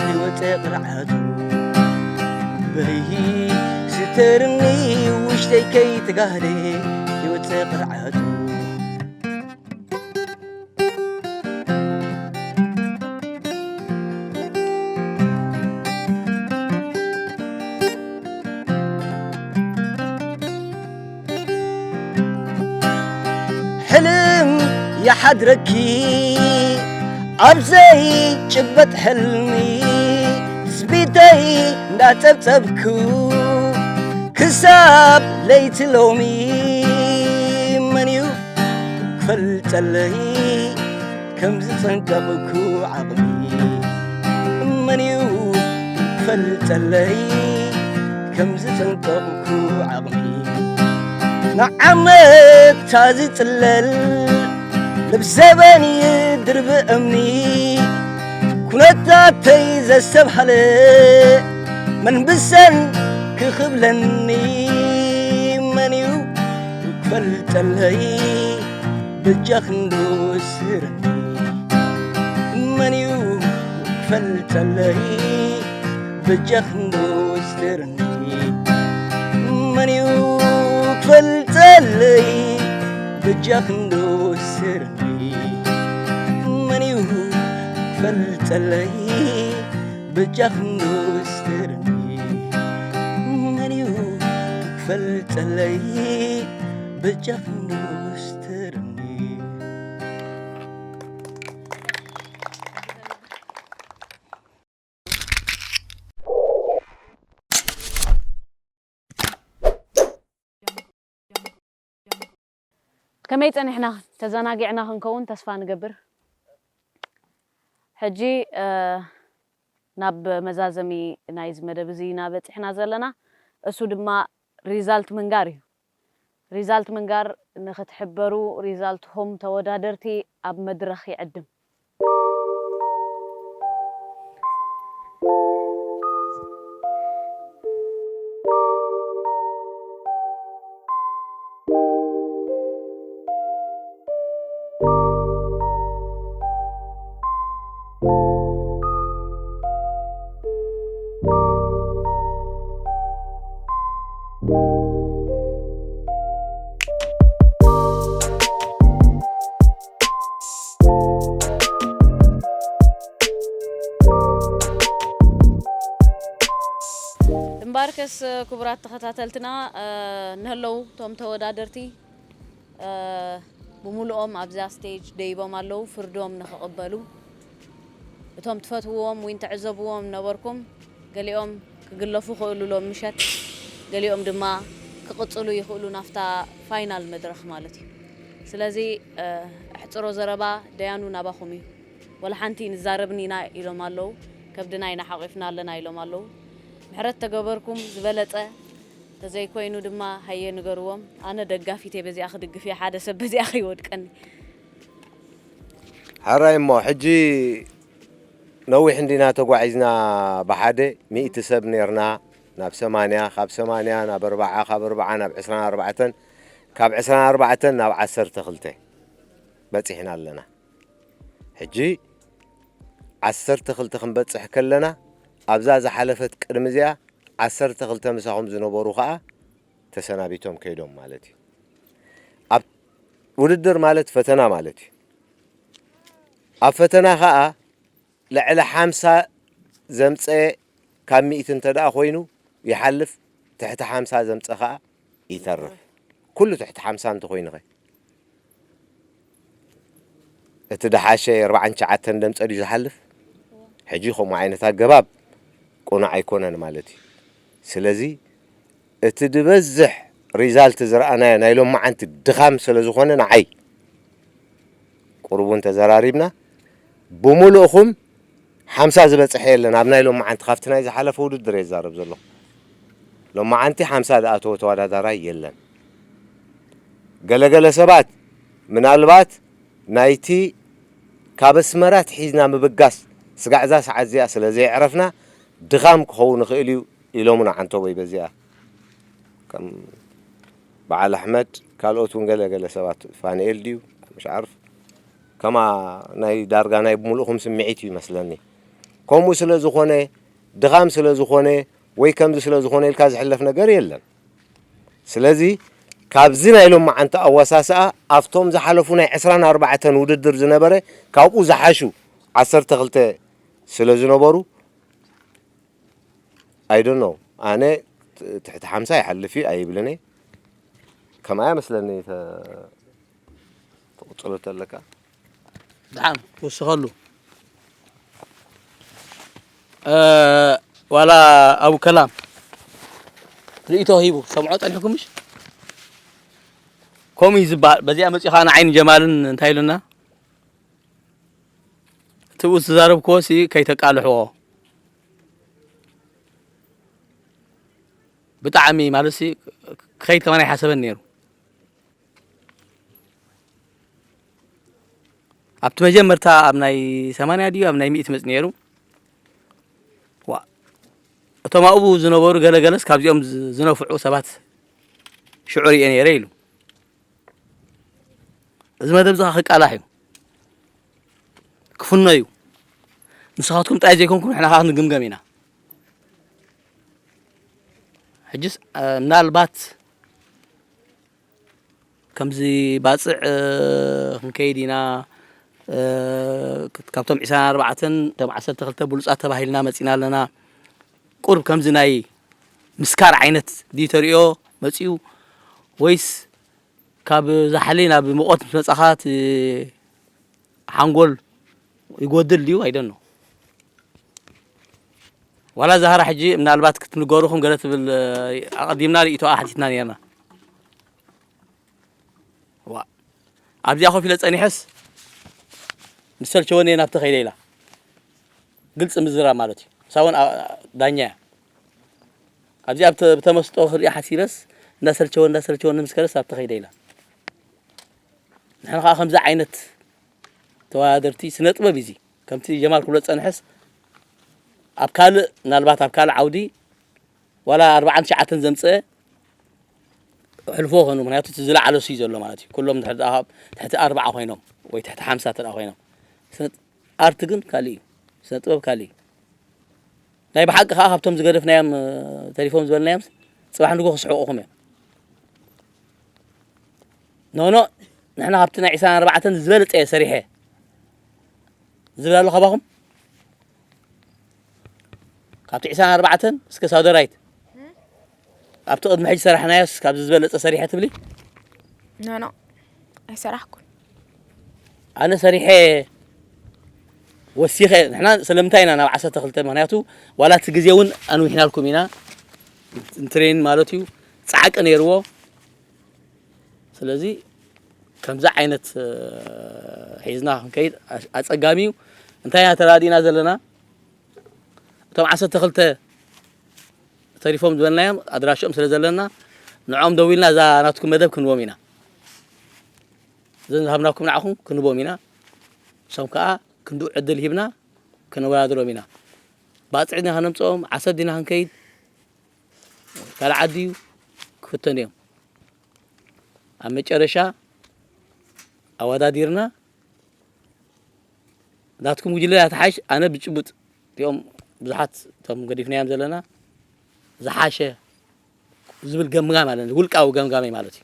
ይወፀ ቅርዓቱ በሊ ስተርኒ ውሽጠይ ከይትጋህደ ይወፀ ቅርዓቱ ሕልም ይሓድረኪ ኣብ ዘይጭበጥ ሕልሚ ትጽቢተይ እንዳጸብጸብኩ ክሳብ ለይቲ ሎሚ መን እዩ ክፈልጠለይ ከም ዝጸንቀቕኩ ዓቕሚ መን እዩ ክፈልጠለይ ከም ዝጸንቀቕኩ ዓቕሚ ንዓመታ ዝጽለል ልብ ዘበን ይድርብ እምኒ ኩነታተይ ዘስተብሃለ መንብሰን ክኽብለኒ መን እዩ ክፈልጠለይ በጃኽንዶ ስርኒ መን እዩ ክፈልጠለይ በጃኽንዶ ስርኒ መን እዩ ክፈልጠለይ በጃኽንዶ ስርኒ መን እዩ ክፈልጠለይ በጃኽንዶ ስርኒ መን እዩ ክፈልጠለይ በጃኽንዶ ስርኒ ከመይ ጸኒሕና? ተዘናጊዕና ክንከውን ተስፋ ንገብር። ሕጂ ናብ መዛዘሚ ናይዚ መደብ እዚ ኢና በጺሕና ዘለና። እሱ ድማ ሪዛልት ምንጋር እዩ። ሪዛልት ምንጋር ንኽትሕበሩ ሪዛልትኹም ተወዳደርቲ ኣብ መድረኽ ይዕድም። እምበኣርከስ ክቡራት ተኸታተልትና፣ ንህለው እቶም ተወዳደርቲ ብሙሉኦም ኣብዛ ስቴጅ ደይቦም ኣለዉ፣ ፍርዶም ንኽቕበሉ። እቶም ትፈትውዎም ወይ ትዕዘብዎም ነበርኩም፣ ገሊኦም ክግለፉ ክእሉ ሎም ምሸት፣ ገሊኦም ድማ ክቕጽሉ ይኽእሉ ናፍታ ፋይናል መድረኽ ማለት እዩ። ስለዚ ኣሕጽሮ ዘረባ ደያኑ ናባኹም እዩ። ወላ ሓንቲ ንዛረብን ኢና ኢሎም ኣለዉ፣ ከብድና ኢና ሓቒፍና ኣለና ኢሎም ኣለዉ። ምሕረት ተገበርኩም ዝበለጸ፣ ተዘይኮይኑ ድማ ሃየ ንገርዎም። ኣነ ደጋፊት እየ፣ በዚኣ ክድግፍ እየ፣ ሓደ ሰብ በዚኣ ከይወድቀኒ። ሕራይ እሞ ሕጂ ነዊሕ እንዲና ተጓዒዝና፣ ብሓደ ሚእቲ ሰብ ኔርና ናብ ሰማንያ፣ ካብ ሰማንያ ናብ ኣርብዓ፣ ካብ ኣርብዓ ናብ ዕስራን ኣርባዕተን፣ ካብ ዕስራን ኣርባዕተን ናብ ዓሰርተ ክልተ በጺሕና ኣለና። ሕጂ ዓሰርተ ክልተ ክንበጽሕ ከለና ኣብዛ ዝሓለፈት ቅድሚ እዚኣ ዓሰርተ ክልተ ምሳኹም ዝነበሩ ከኣ ተሰናቢቶም ከይዶም ማለት እዩ። ኣብ ውድድር ማለት ፈተና ማለት እዩ። ኣብ ፈተና ከኣ ልዕሊ ሓምሳ ዘምጸ ካብ ሚእቲ እንተ ደኣ ኮይኑ ይሓልፍ፣ ትሕቲ ሓምሳ ዘምጸ ከኣ ይተርፍ። ኩሉ ትሕቲ ሓምሳ እንተኾይኑ ኸ እቲ ደሓሸ ኣርባዓን ትሽዓተን ደምጸ ድዩ ዝሓልፍ? ሕጂ ከምኡ ዓይነት ኣገባብ ቅኑዕ ኣይኮነን ማለት እዩ። ስለዚ እቲ ዝበዝሕ ሪዛልት ዝረኣናዮ ናይ ሎማዓንቲ ድኻም ስለ ዝኾነ ንዓይ ቁሩብ እውን ተዘራሪብና ብምሉእኹም ሓምሳ ዝበጽሐ የለን ኣብ ናይ ሎማዓንቲ ካብቲ ናይ ዝሓለፈ ውድድር እየ ዝዛረብ ዘለኹ። ሎማዓንቲ ሓምሳ ዝኣተወ ተወዳዳራይ የለን። ገለገለ ሰባት ምናልባት ናይቲ ካብ ኣስመራ ኣትሒዝና ምብጋስ ስጋዕ እዛ ሰዓት እዚኣ ስለ ዘየዕረፍና ድኻም ክኸውን ይኽእል እዩ ኢሎምና ዓንተቦይ በዚኣ። ከም በዓል ኣሕመድ ካልኦት እውን ገለ ገለ ሰባት ፋንኤል ድዩ ምሽ ዓርፍ ከማ ናይ ዳርጋ ናይ ብምሉእኹም ስምዒት እዩ ይመስለኒ። ከምኡ ስለ ዝኾነ ድኻም ስለ ዝኾነ ወይ ከምዚ ስለ ዝኾነ ኢልካ ዝሕለፍ ነገር የለን። ስለዚ ካብዚ ናይ ሎማዓንቲ ኣወሳስኣ ኣብቶም ዝሓለፉ ናይ ዕስራን ኣርባዕተን ውድድር ዝነበረ ካብኡ ዝሓሹ ዓሰርተ ክልተ ስለ ዝነበሩ I don't know ኣነ ትሕቲ ሓምሳ ይሓልፍ እዩ ኣይብልን እየ። ከምኣ ይመስለኒ ትቕጽሎ ተለካ። ደሓን ክውስኸሉ ዋላ ኣቡ ከላም ርእቶ ሂቡ ሰምዖ ጸኒሕኩም ምሽ ከምኡ እዩ ዝበሃል። በዚኣ መጺኡ ከዓ ንዓይን ጀማልን እንታይ ኢሉና? እቲ ብኡ ዝተዛረብክዎ ሲ ከይተቃልሕዎ ብጣዕሚ ማለት ሲ ክኸይድ ከማን ኣይሓሰበን ነይሩ። ኣብቲ መጀመርታ ኣብ ናይ ሰማንያ ድዩ ኣብ ናይ ሚእቲ መጽ ነይሩ። ዋ እቶም ኣብኡ ዝነበሩ ገለገለስ ካብዚኦም ዝነፍዑ ሰባት ሽዑ ርእየ ነይረ ኢሉ። እዚ መደብ እዚ ክቃላሕ እዩ ክፍኖ እዩ። ንስኻትኩም ጥራይ ዘይኮንኩም ንሕና ከዓ ክንግምገም ኢና። ሕጅስ ምናልባት ከምዚ ባፅዕ ክንከይድ ኢና። ካብቶም ዒስራን ኣርባዕተን እቶም ዓሰርተ ክልተ ብሉፃት ተባሂልና መፂና ኣለና። ቁርብ ከምዚ ናይ ምስካር ዓይነት ድዩ ተሪኦ መፂኡ ወይስ ካብ ዛሕሊ ናብ ሙቐት ምስ መፃኻ እቲ ሓንጎል ይጎድል ድዩ? I don't know። ዋላ ዛህራ ሕጂ ምናልባት ክትንገሩኹም ገለ ትብል ኣቐዲምና ርእይቶኣ ሓቲትና ነርና። ዋ ኣብዚኣ ኮፍ ኢለ ጸኒሐስ ምስ ሰልቸወኒ እየ ናብቲ ከይደ ኢላ ግልጺ ምዝራብ ማለት እዩ። ንሳ እውን ዳኛ እያ። ኣብዚኣ ብተመስጦ ክሪኣ ሓሲበስ እንዳሰልቸወኒ እንዳሰልቸወኒ ምስ ከደስ ኣብቲ ከይደ ኢላ። ንሕና ከዓ ከምዚ ዓይነት ተወዳደርቲ ስነ ጥበብ እዩ እዚ ከምቲ ጀማል ክብሎ ዝፀንሐስ ኣብ ካልእ ምናልባት ኣብ ካልእ ዓውዲ ዋላ ኣርባዓን ትሽዓተን ዘምፀአ ሕልፎ ኾኑ ምክንያቱ እቲ ዝለዓለ እሱ እዩ ዘሎ ማለት እዩ ኩሎም ድሕሪ ደኣ ትሕቲ ኣርባዓ ኮይኖም ወይ ትሕቲ ሓምሳ ተደኣ ኮይኖም ስነ ኣርት ግን ካልእ እዩ ስነ ጥበብ ካልእ እዩ። ናይ ብሓቂ ከኣ ካብቶም ዝገደፍናዮም፣ እ፣ ተሪፎም ዝበልናዮም ጽባሕ ንግሆ ክስሕቑኹም እዮም። ኖኖ፣ ንሕና ካብቲ ናይ ዕስራን ኣርባዕተን ዝበለጸ እየ ሰሪሐ ዝብል ኣሎ ካባኹም? ካብቲ ዕስራን ኣርባዕተን እስከ ሳውደራይት፣ ኣብቲ ቅድሚ ሕጂ ሰራሕናዮስ ካብዚ ዝበለጸ ሰሪሐ ትብሊ? ኖ ኖ፣ ኣይሰራሕኩን። ኣነ ሰሪሐ ወሲኸ፣ ንሕና ስለምንታይ ኢና ናብ ዓሰርተ ክልተ? ምኽንያቱ ዋላ እቲ ግዜ እውን ኣንዊሕናልኩም ኢና። እንትሬን ማለት እዩ፣ ጻዕቂ ነይርዎ። ስለዚ ከምዚ ዓይነት፣ እ፣ ሒዝና ክንከይድ ኣሽ-፣ ኣጸጋሚ እዩ። እንታይ ኢና ተራዲእና ዘለና? እቶም ዓሰርተ ክልተ ተሪፎም ዝበልናዮም ኣድራሽኦም ስለ ዘለና፣ ንዕኦም ደዊልና እዛ ናትኩም መደብ ክንቦም ኢና። እዘን ዝሃብናኩም ንዓኹም ክንቦም ኢና። ንሶም ከኣ ክንድኡ ዕድል ሂብና ከነወዳድሮም ኢና። ባጽዕ ዲና ከነምጽኦም፣ ዓሰብ ዲና ክንከይድ፣ ካልእ ዓዲ እዩ ክፍተኑ እዮም። ኣብ መጨረሻ ኣወዳዲርና ናትኩም ጉጅለ እያ ትሓይሽ፣ ኣነ ብጭቡጥ እቲኦም ብዙሓት እቶም ገዲፍናዮም ዘለና ዝሓሸ ዝብል ገምጋም ኣለኒ፣ ውልቃዊ ገምጋመይ ማለት እዩ።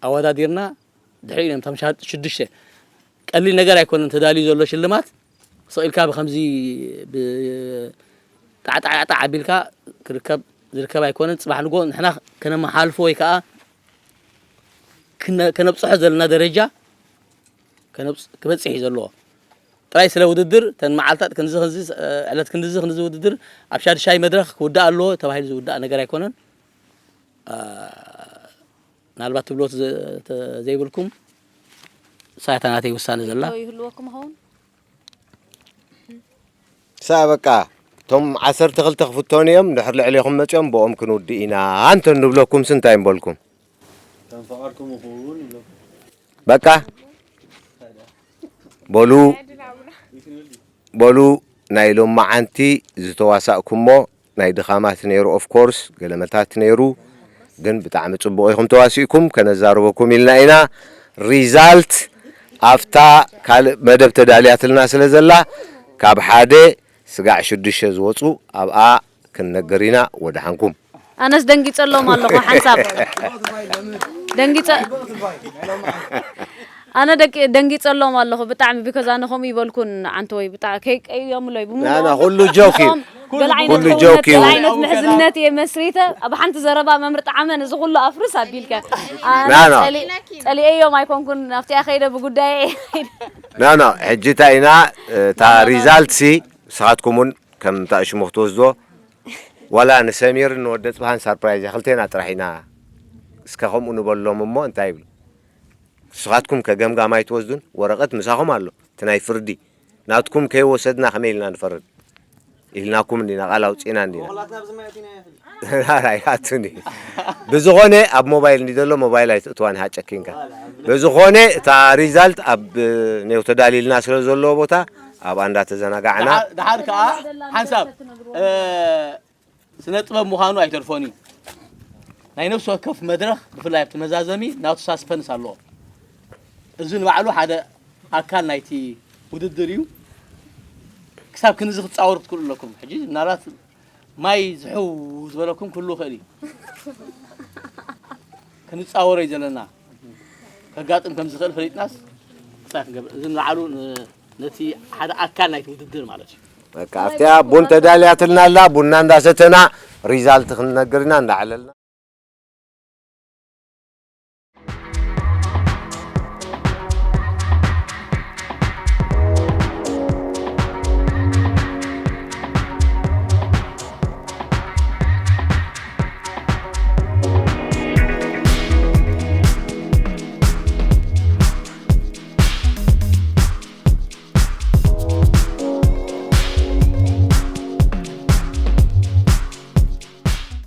ኣወዳዲርና ድሕሪኡ እዮም እቶም ሻ-፣ ሽዱሽተ። ቀሊል ነገር ኣይኮነን ተዳልዩ ዘሎ ሽልማት። ስቕ ኢልካ ብኸምዚ ብ-፣ ጣዕጣዕጣዕ ኣቢልካ ክርከብ ዝርከብ ኣይኮነን። ጽባሕ ንግሆ ንሕና ከነመሓልፎ ወይ ከኣ ክነ-፣ ከነብጽሖ ዘለና ደረጃ ከነብጽ-፣ ክበጽሕ እዩ ዘለዎ። ጥራይ ስለ ውድድር፣ እተን መዓልታት ክንዚ፣ ክንዚ፣ እ፣ ዕለት ክንድዚ፣ ክንዚ ውድድር ኣብ ሻድሻይ መድረኽ ክውዳእ ኣለዎ ተባሂሉ ዝውዳእ ነገር ኣይኮነን። እ፣ ምናልባት ትብልዎ ተዘ-፣ ተ-፣ ዘይብልኩም፣ እሳ እታ ናተይ ውሳነ ዘላ። ዶ ይህልወኩም ይኸውን? ሳ በቃ፣ እቶም ዓሰርተ ክልተ ክፍተኑ እዮም፣ ድሕሪ ልዕሌኹም መጺኦም ብኦም ክንውድእ ኢና እንተ ንብለኩምስ እንታይ ምበልኩም? ከም ፍቓድኩም ይኸውን ይብለኩም። በቃ፣ በሉ፣ በሉ፣ ናይ ሎማዓንቲ ዝተዋሳእኩሞ ናይ ድኻማት ነይሩ፣ ኦፍ ኮርስ ገለመታት ነይሩ፣ ግን ብጣዕሚ ጽቡቕ ኢኹም ተዋሲእኩም፣ ከነዛርበኩም ኢልና ኢና። ሪዛልት ኣብታ ካልእ መደብ ተዳልያትልና ስለ ዘላ፣ ካብ ሓደ ስጋዕ ሽዱሽተ ዝወጹ ኣብኣ ክንነግር ኢና። ወደሓንኩም። ኣነስ ደንጊጸሎም ኣለኹ ሓንሳብ። ደንጊጸ-፣ ኣነ ደቂ-፣ ደንጊጸሎም ኣለኹ ብጣዕሚ፣ ቢኮዝ ኣነ ከምኡ ይበልኩን ዓንተወይ፣ ብጣዕ-፣ ከይቀየሙለይ፣ ብምልኦም ናና፣ ኩሉ ጆክ እዩ። ምስኦም ገለ ዓይነት ኩሉ ክውነት፣ ጆክ እዩ። ገለ ዓይነት ምሕዝነት እየ መስሪተ፣ ኣብ ሓንቲ ዘረባ መምህር ጠዓመ ነዚ ኩሉ ኣፍርስ ኣቢልካ። ኣነ ናና። ጸሊ-፣ ጸሊኤዮም ኣይኮንኩን፣ ናብቲኣ ከይደ ብጉዳየ። ናና፣ ሕጂ እንታይ ኢና፣ እታ ሪዛልት ሲ ንስኻትኩም እውን ከም እታ ሽሙ ክትወስድዎ፣ ዋላ ንሰሚርን ንወደ ጽብሃን ሳርፕራይዝ እያ፣ ክልቴና ጥራሕ ኢና። እስከ ከምኡ ንበሎም እሞ እንታይ ይብሉ? ንስኻትኩም ከ ገምጋም ኣይትወስዱን? ወረቐት ምሳኹም ኣሎ፣ እቲ ናይ ፍርዲ። ናትኩም ከይወሰድና ከመይ ኢልና ንፈርድ? ኢልናኩም እንዲና፣ ቃል ኣውጺእና እንዲና። ኣራይ ኣቱኒ። ብዝኾነ ኣብ ሞባይል እንዲ ዘሎ ሞባይል ኣይትእትዋን ሃጨኪንካ። ብዝኾነ እታ ሪዛልት ኣብ ኔው ተዳሊልና ስለ ዘለዎ ቦታ ኣብኣ እንዳተዘናጋዕና። ደሓር፣ ደሓር ከኣ ሓንሳብ፣ እ፣ ስነ ጥበብ ምዃኑ ኣይተርፎን እዩ። ናይ ነፍሲ ወከፍ መድረኽ ብፍላይ ኣብቲ መዛዘሚ ናቱ ሳስፐንስ ኣለዎ። እዚ ንባዕሉ ሓደ ኣካል ናይቲ ውድድር እዩ። ክሳብ ክንዚ ክትጻወሩ ክትክእሉ ኣለኩም። ሕጂ ምናልባት ማይ ዝሕው ዝበለኩም ክህሉ ይኽእል እዩ። ክንጻወሮ እዩ ዘለና። ከጋጥም ከም ዝኽእል ፈሊጥናስ እንታይ ክንገብር? እዚ ንባዕሉ ን-፣ ነቲ ሓደ ኣካል ናይቲ ውድድር ማለት እዩ። በቃ ኣብቲኣ ቡን ተዳልያትልና ኣላ፣ ቡና እንዳሰተና ሪዛልት ክንነግር ኢና እንዳዕለልና።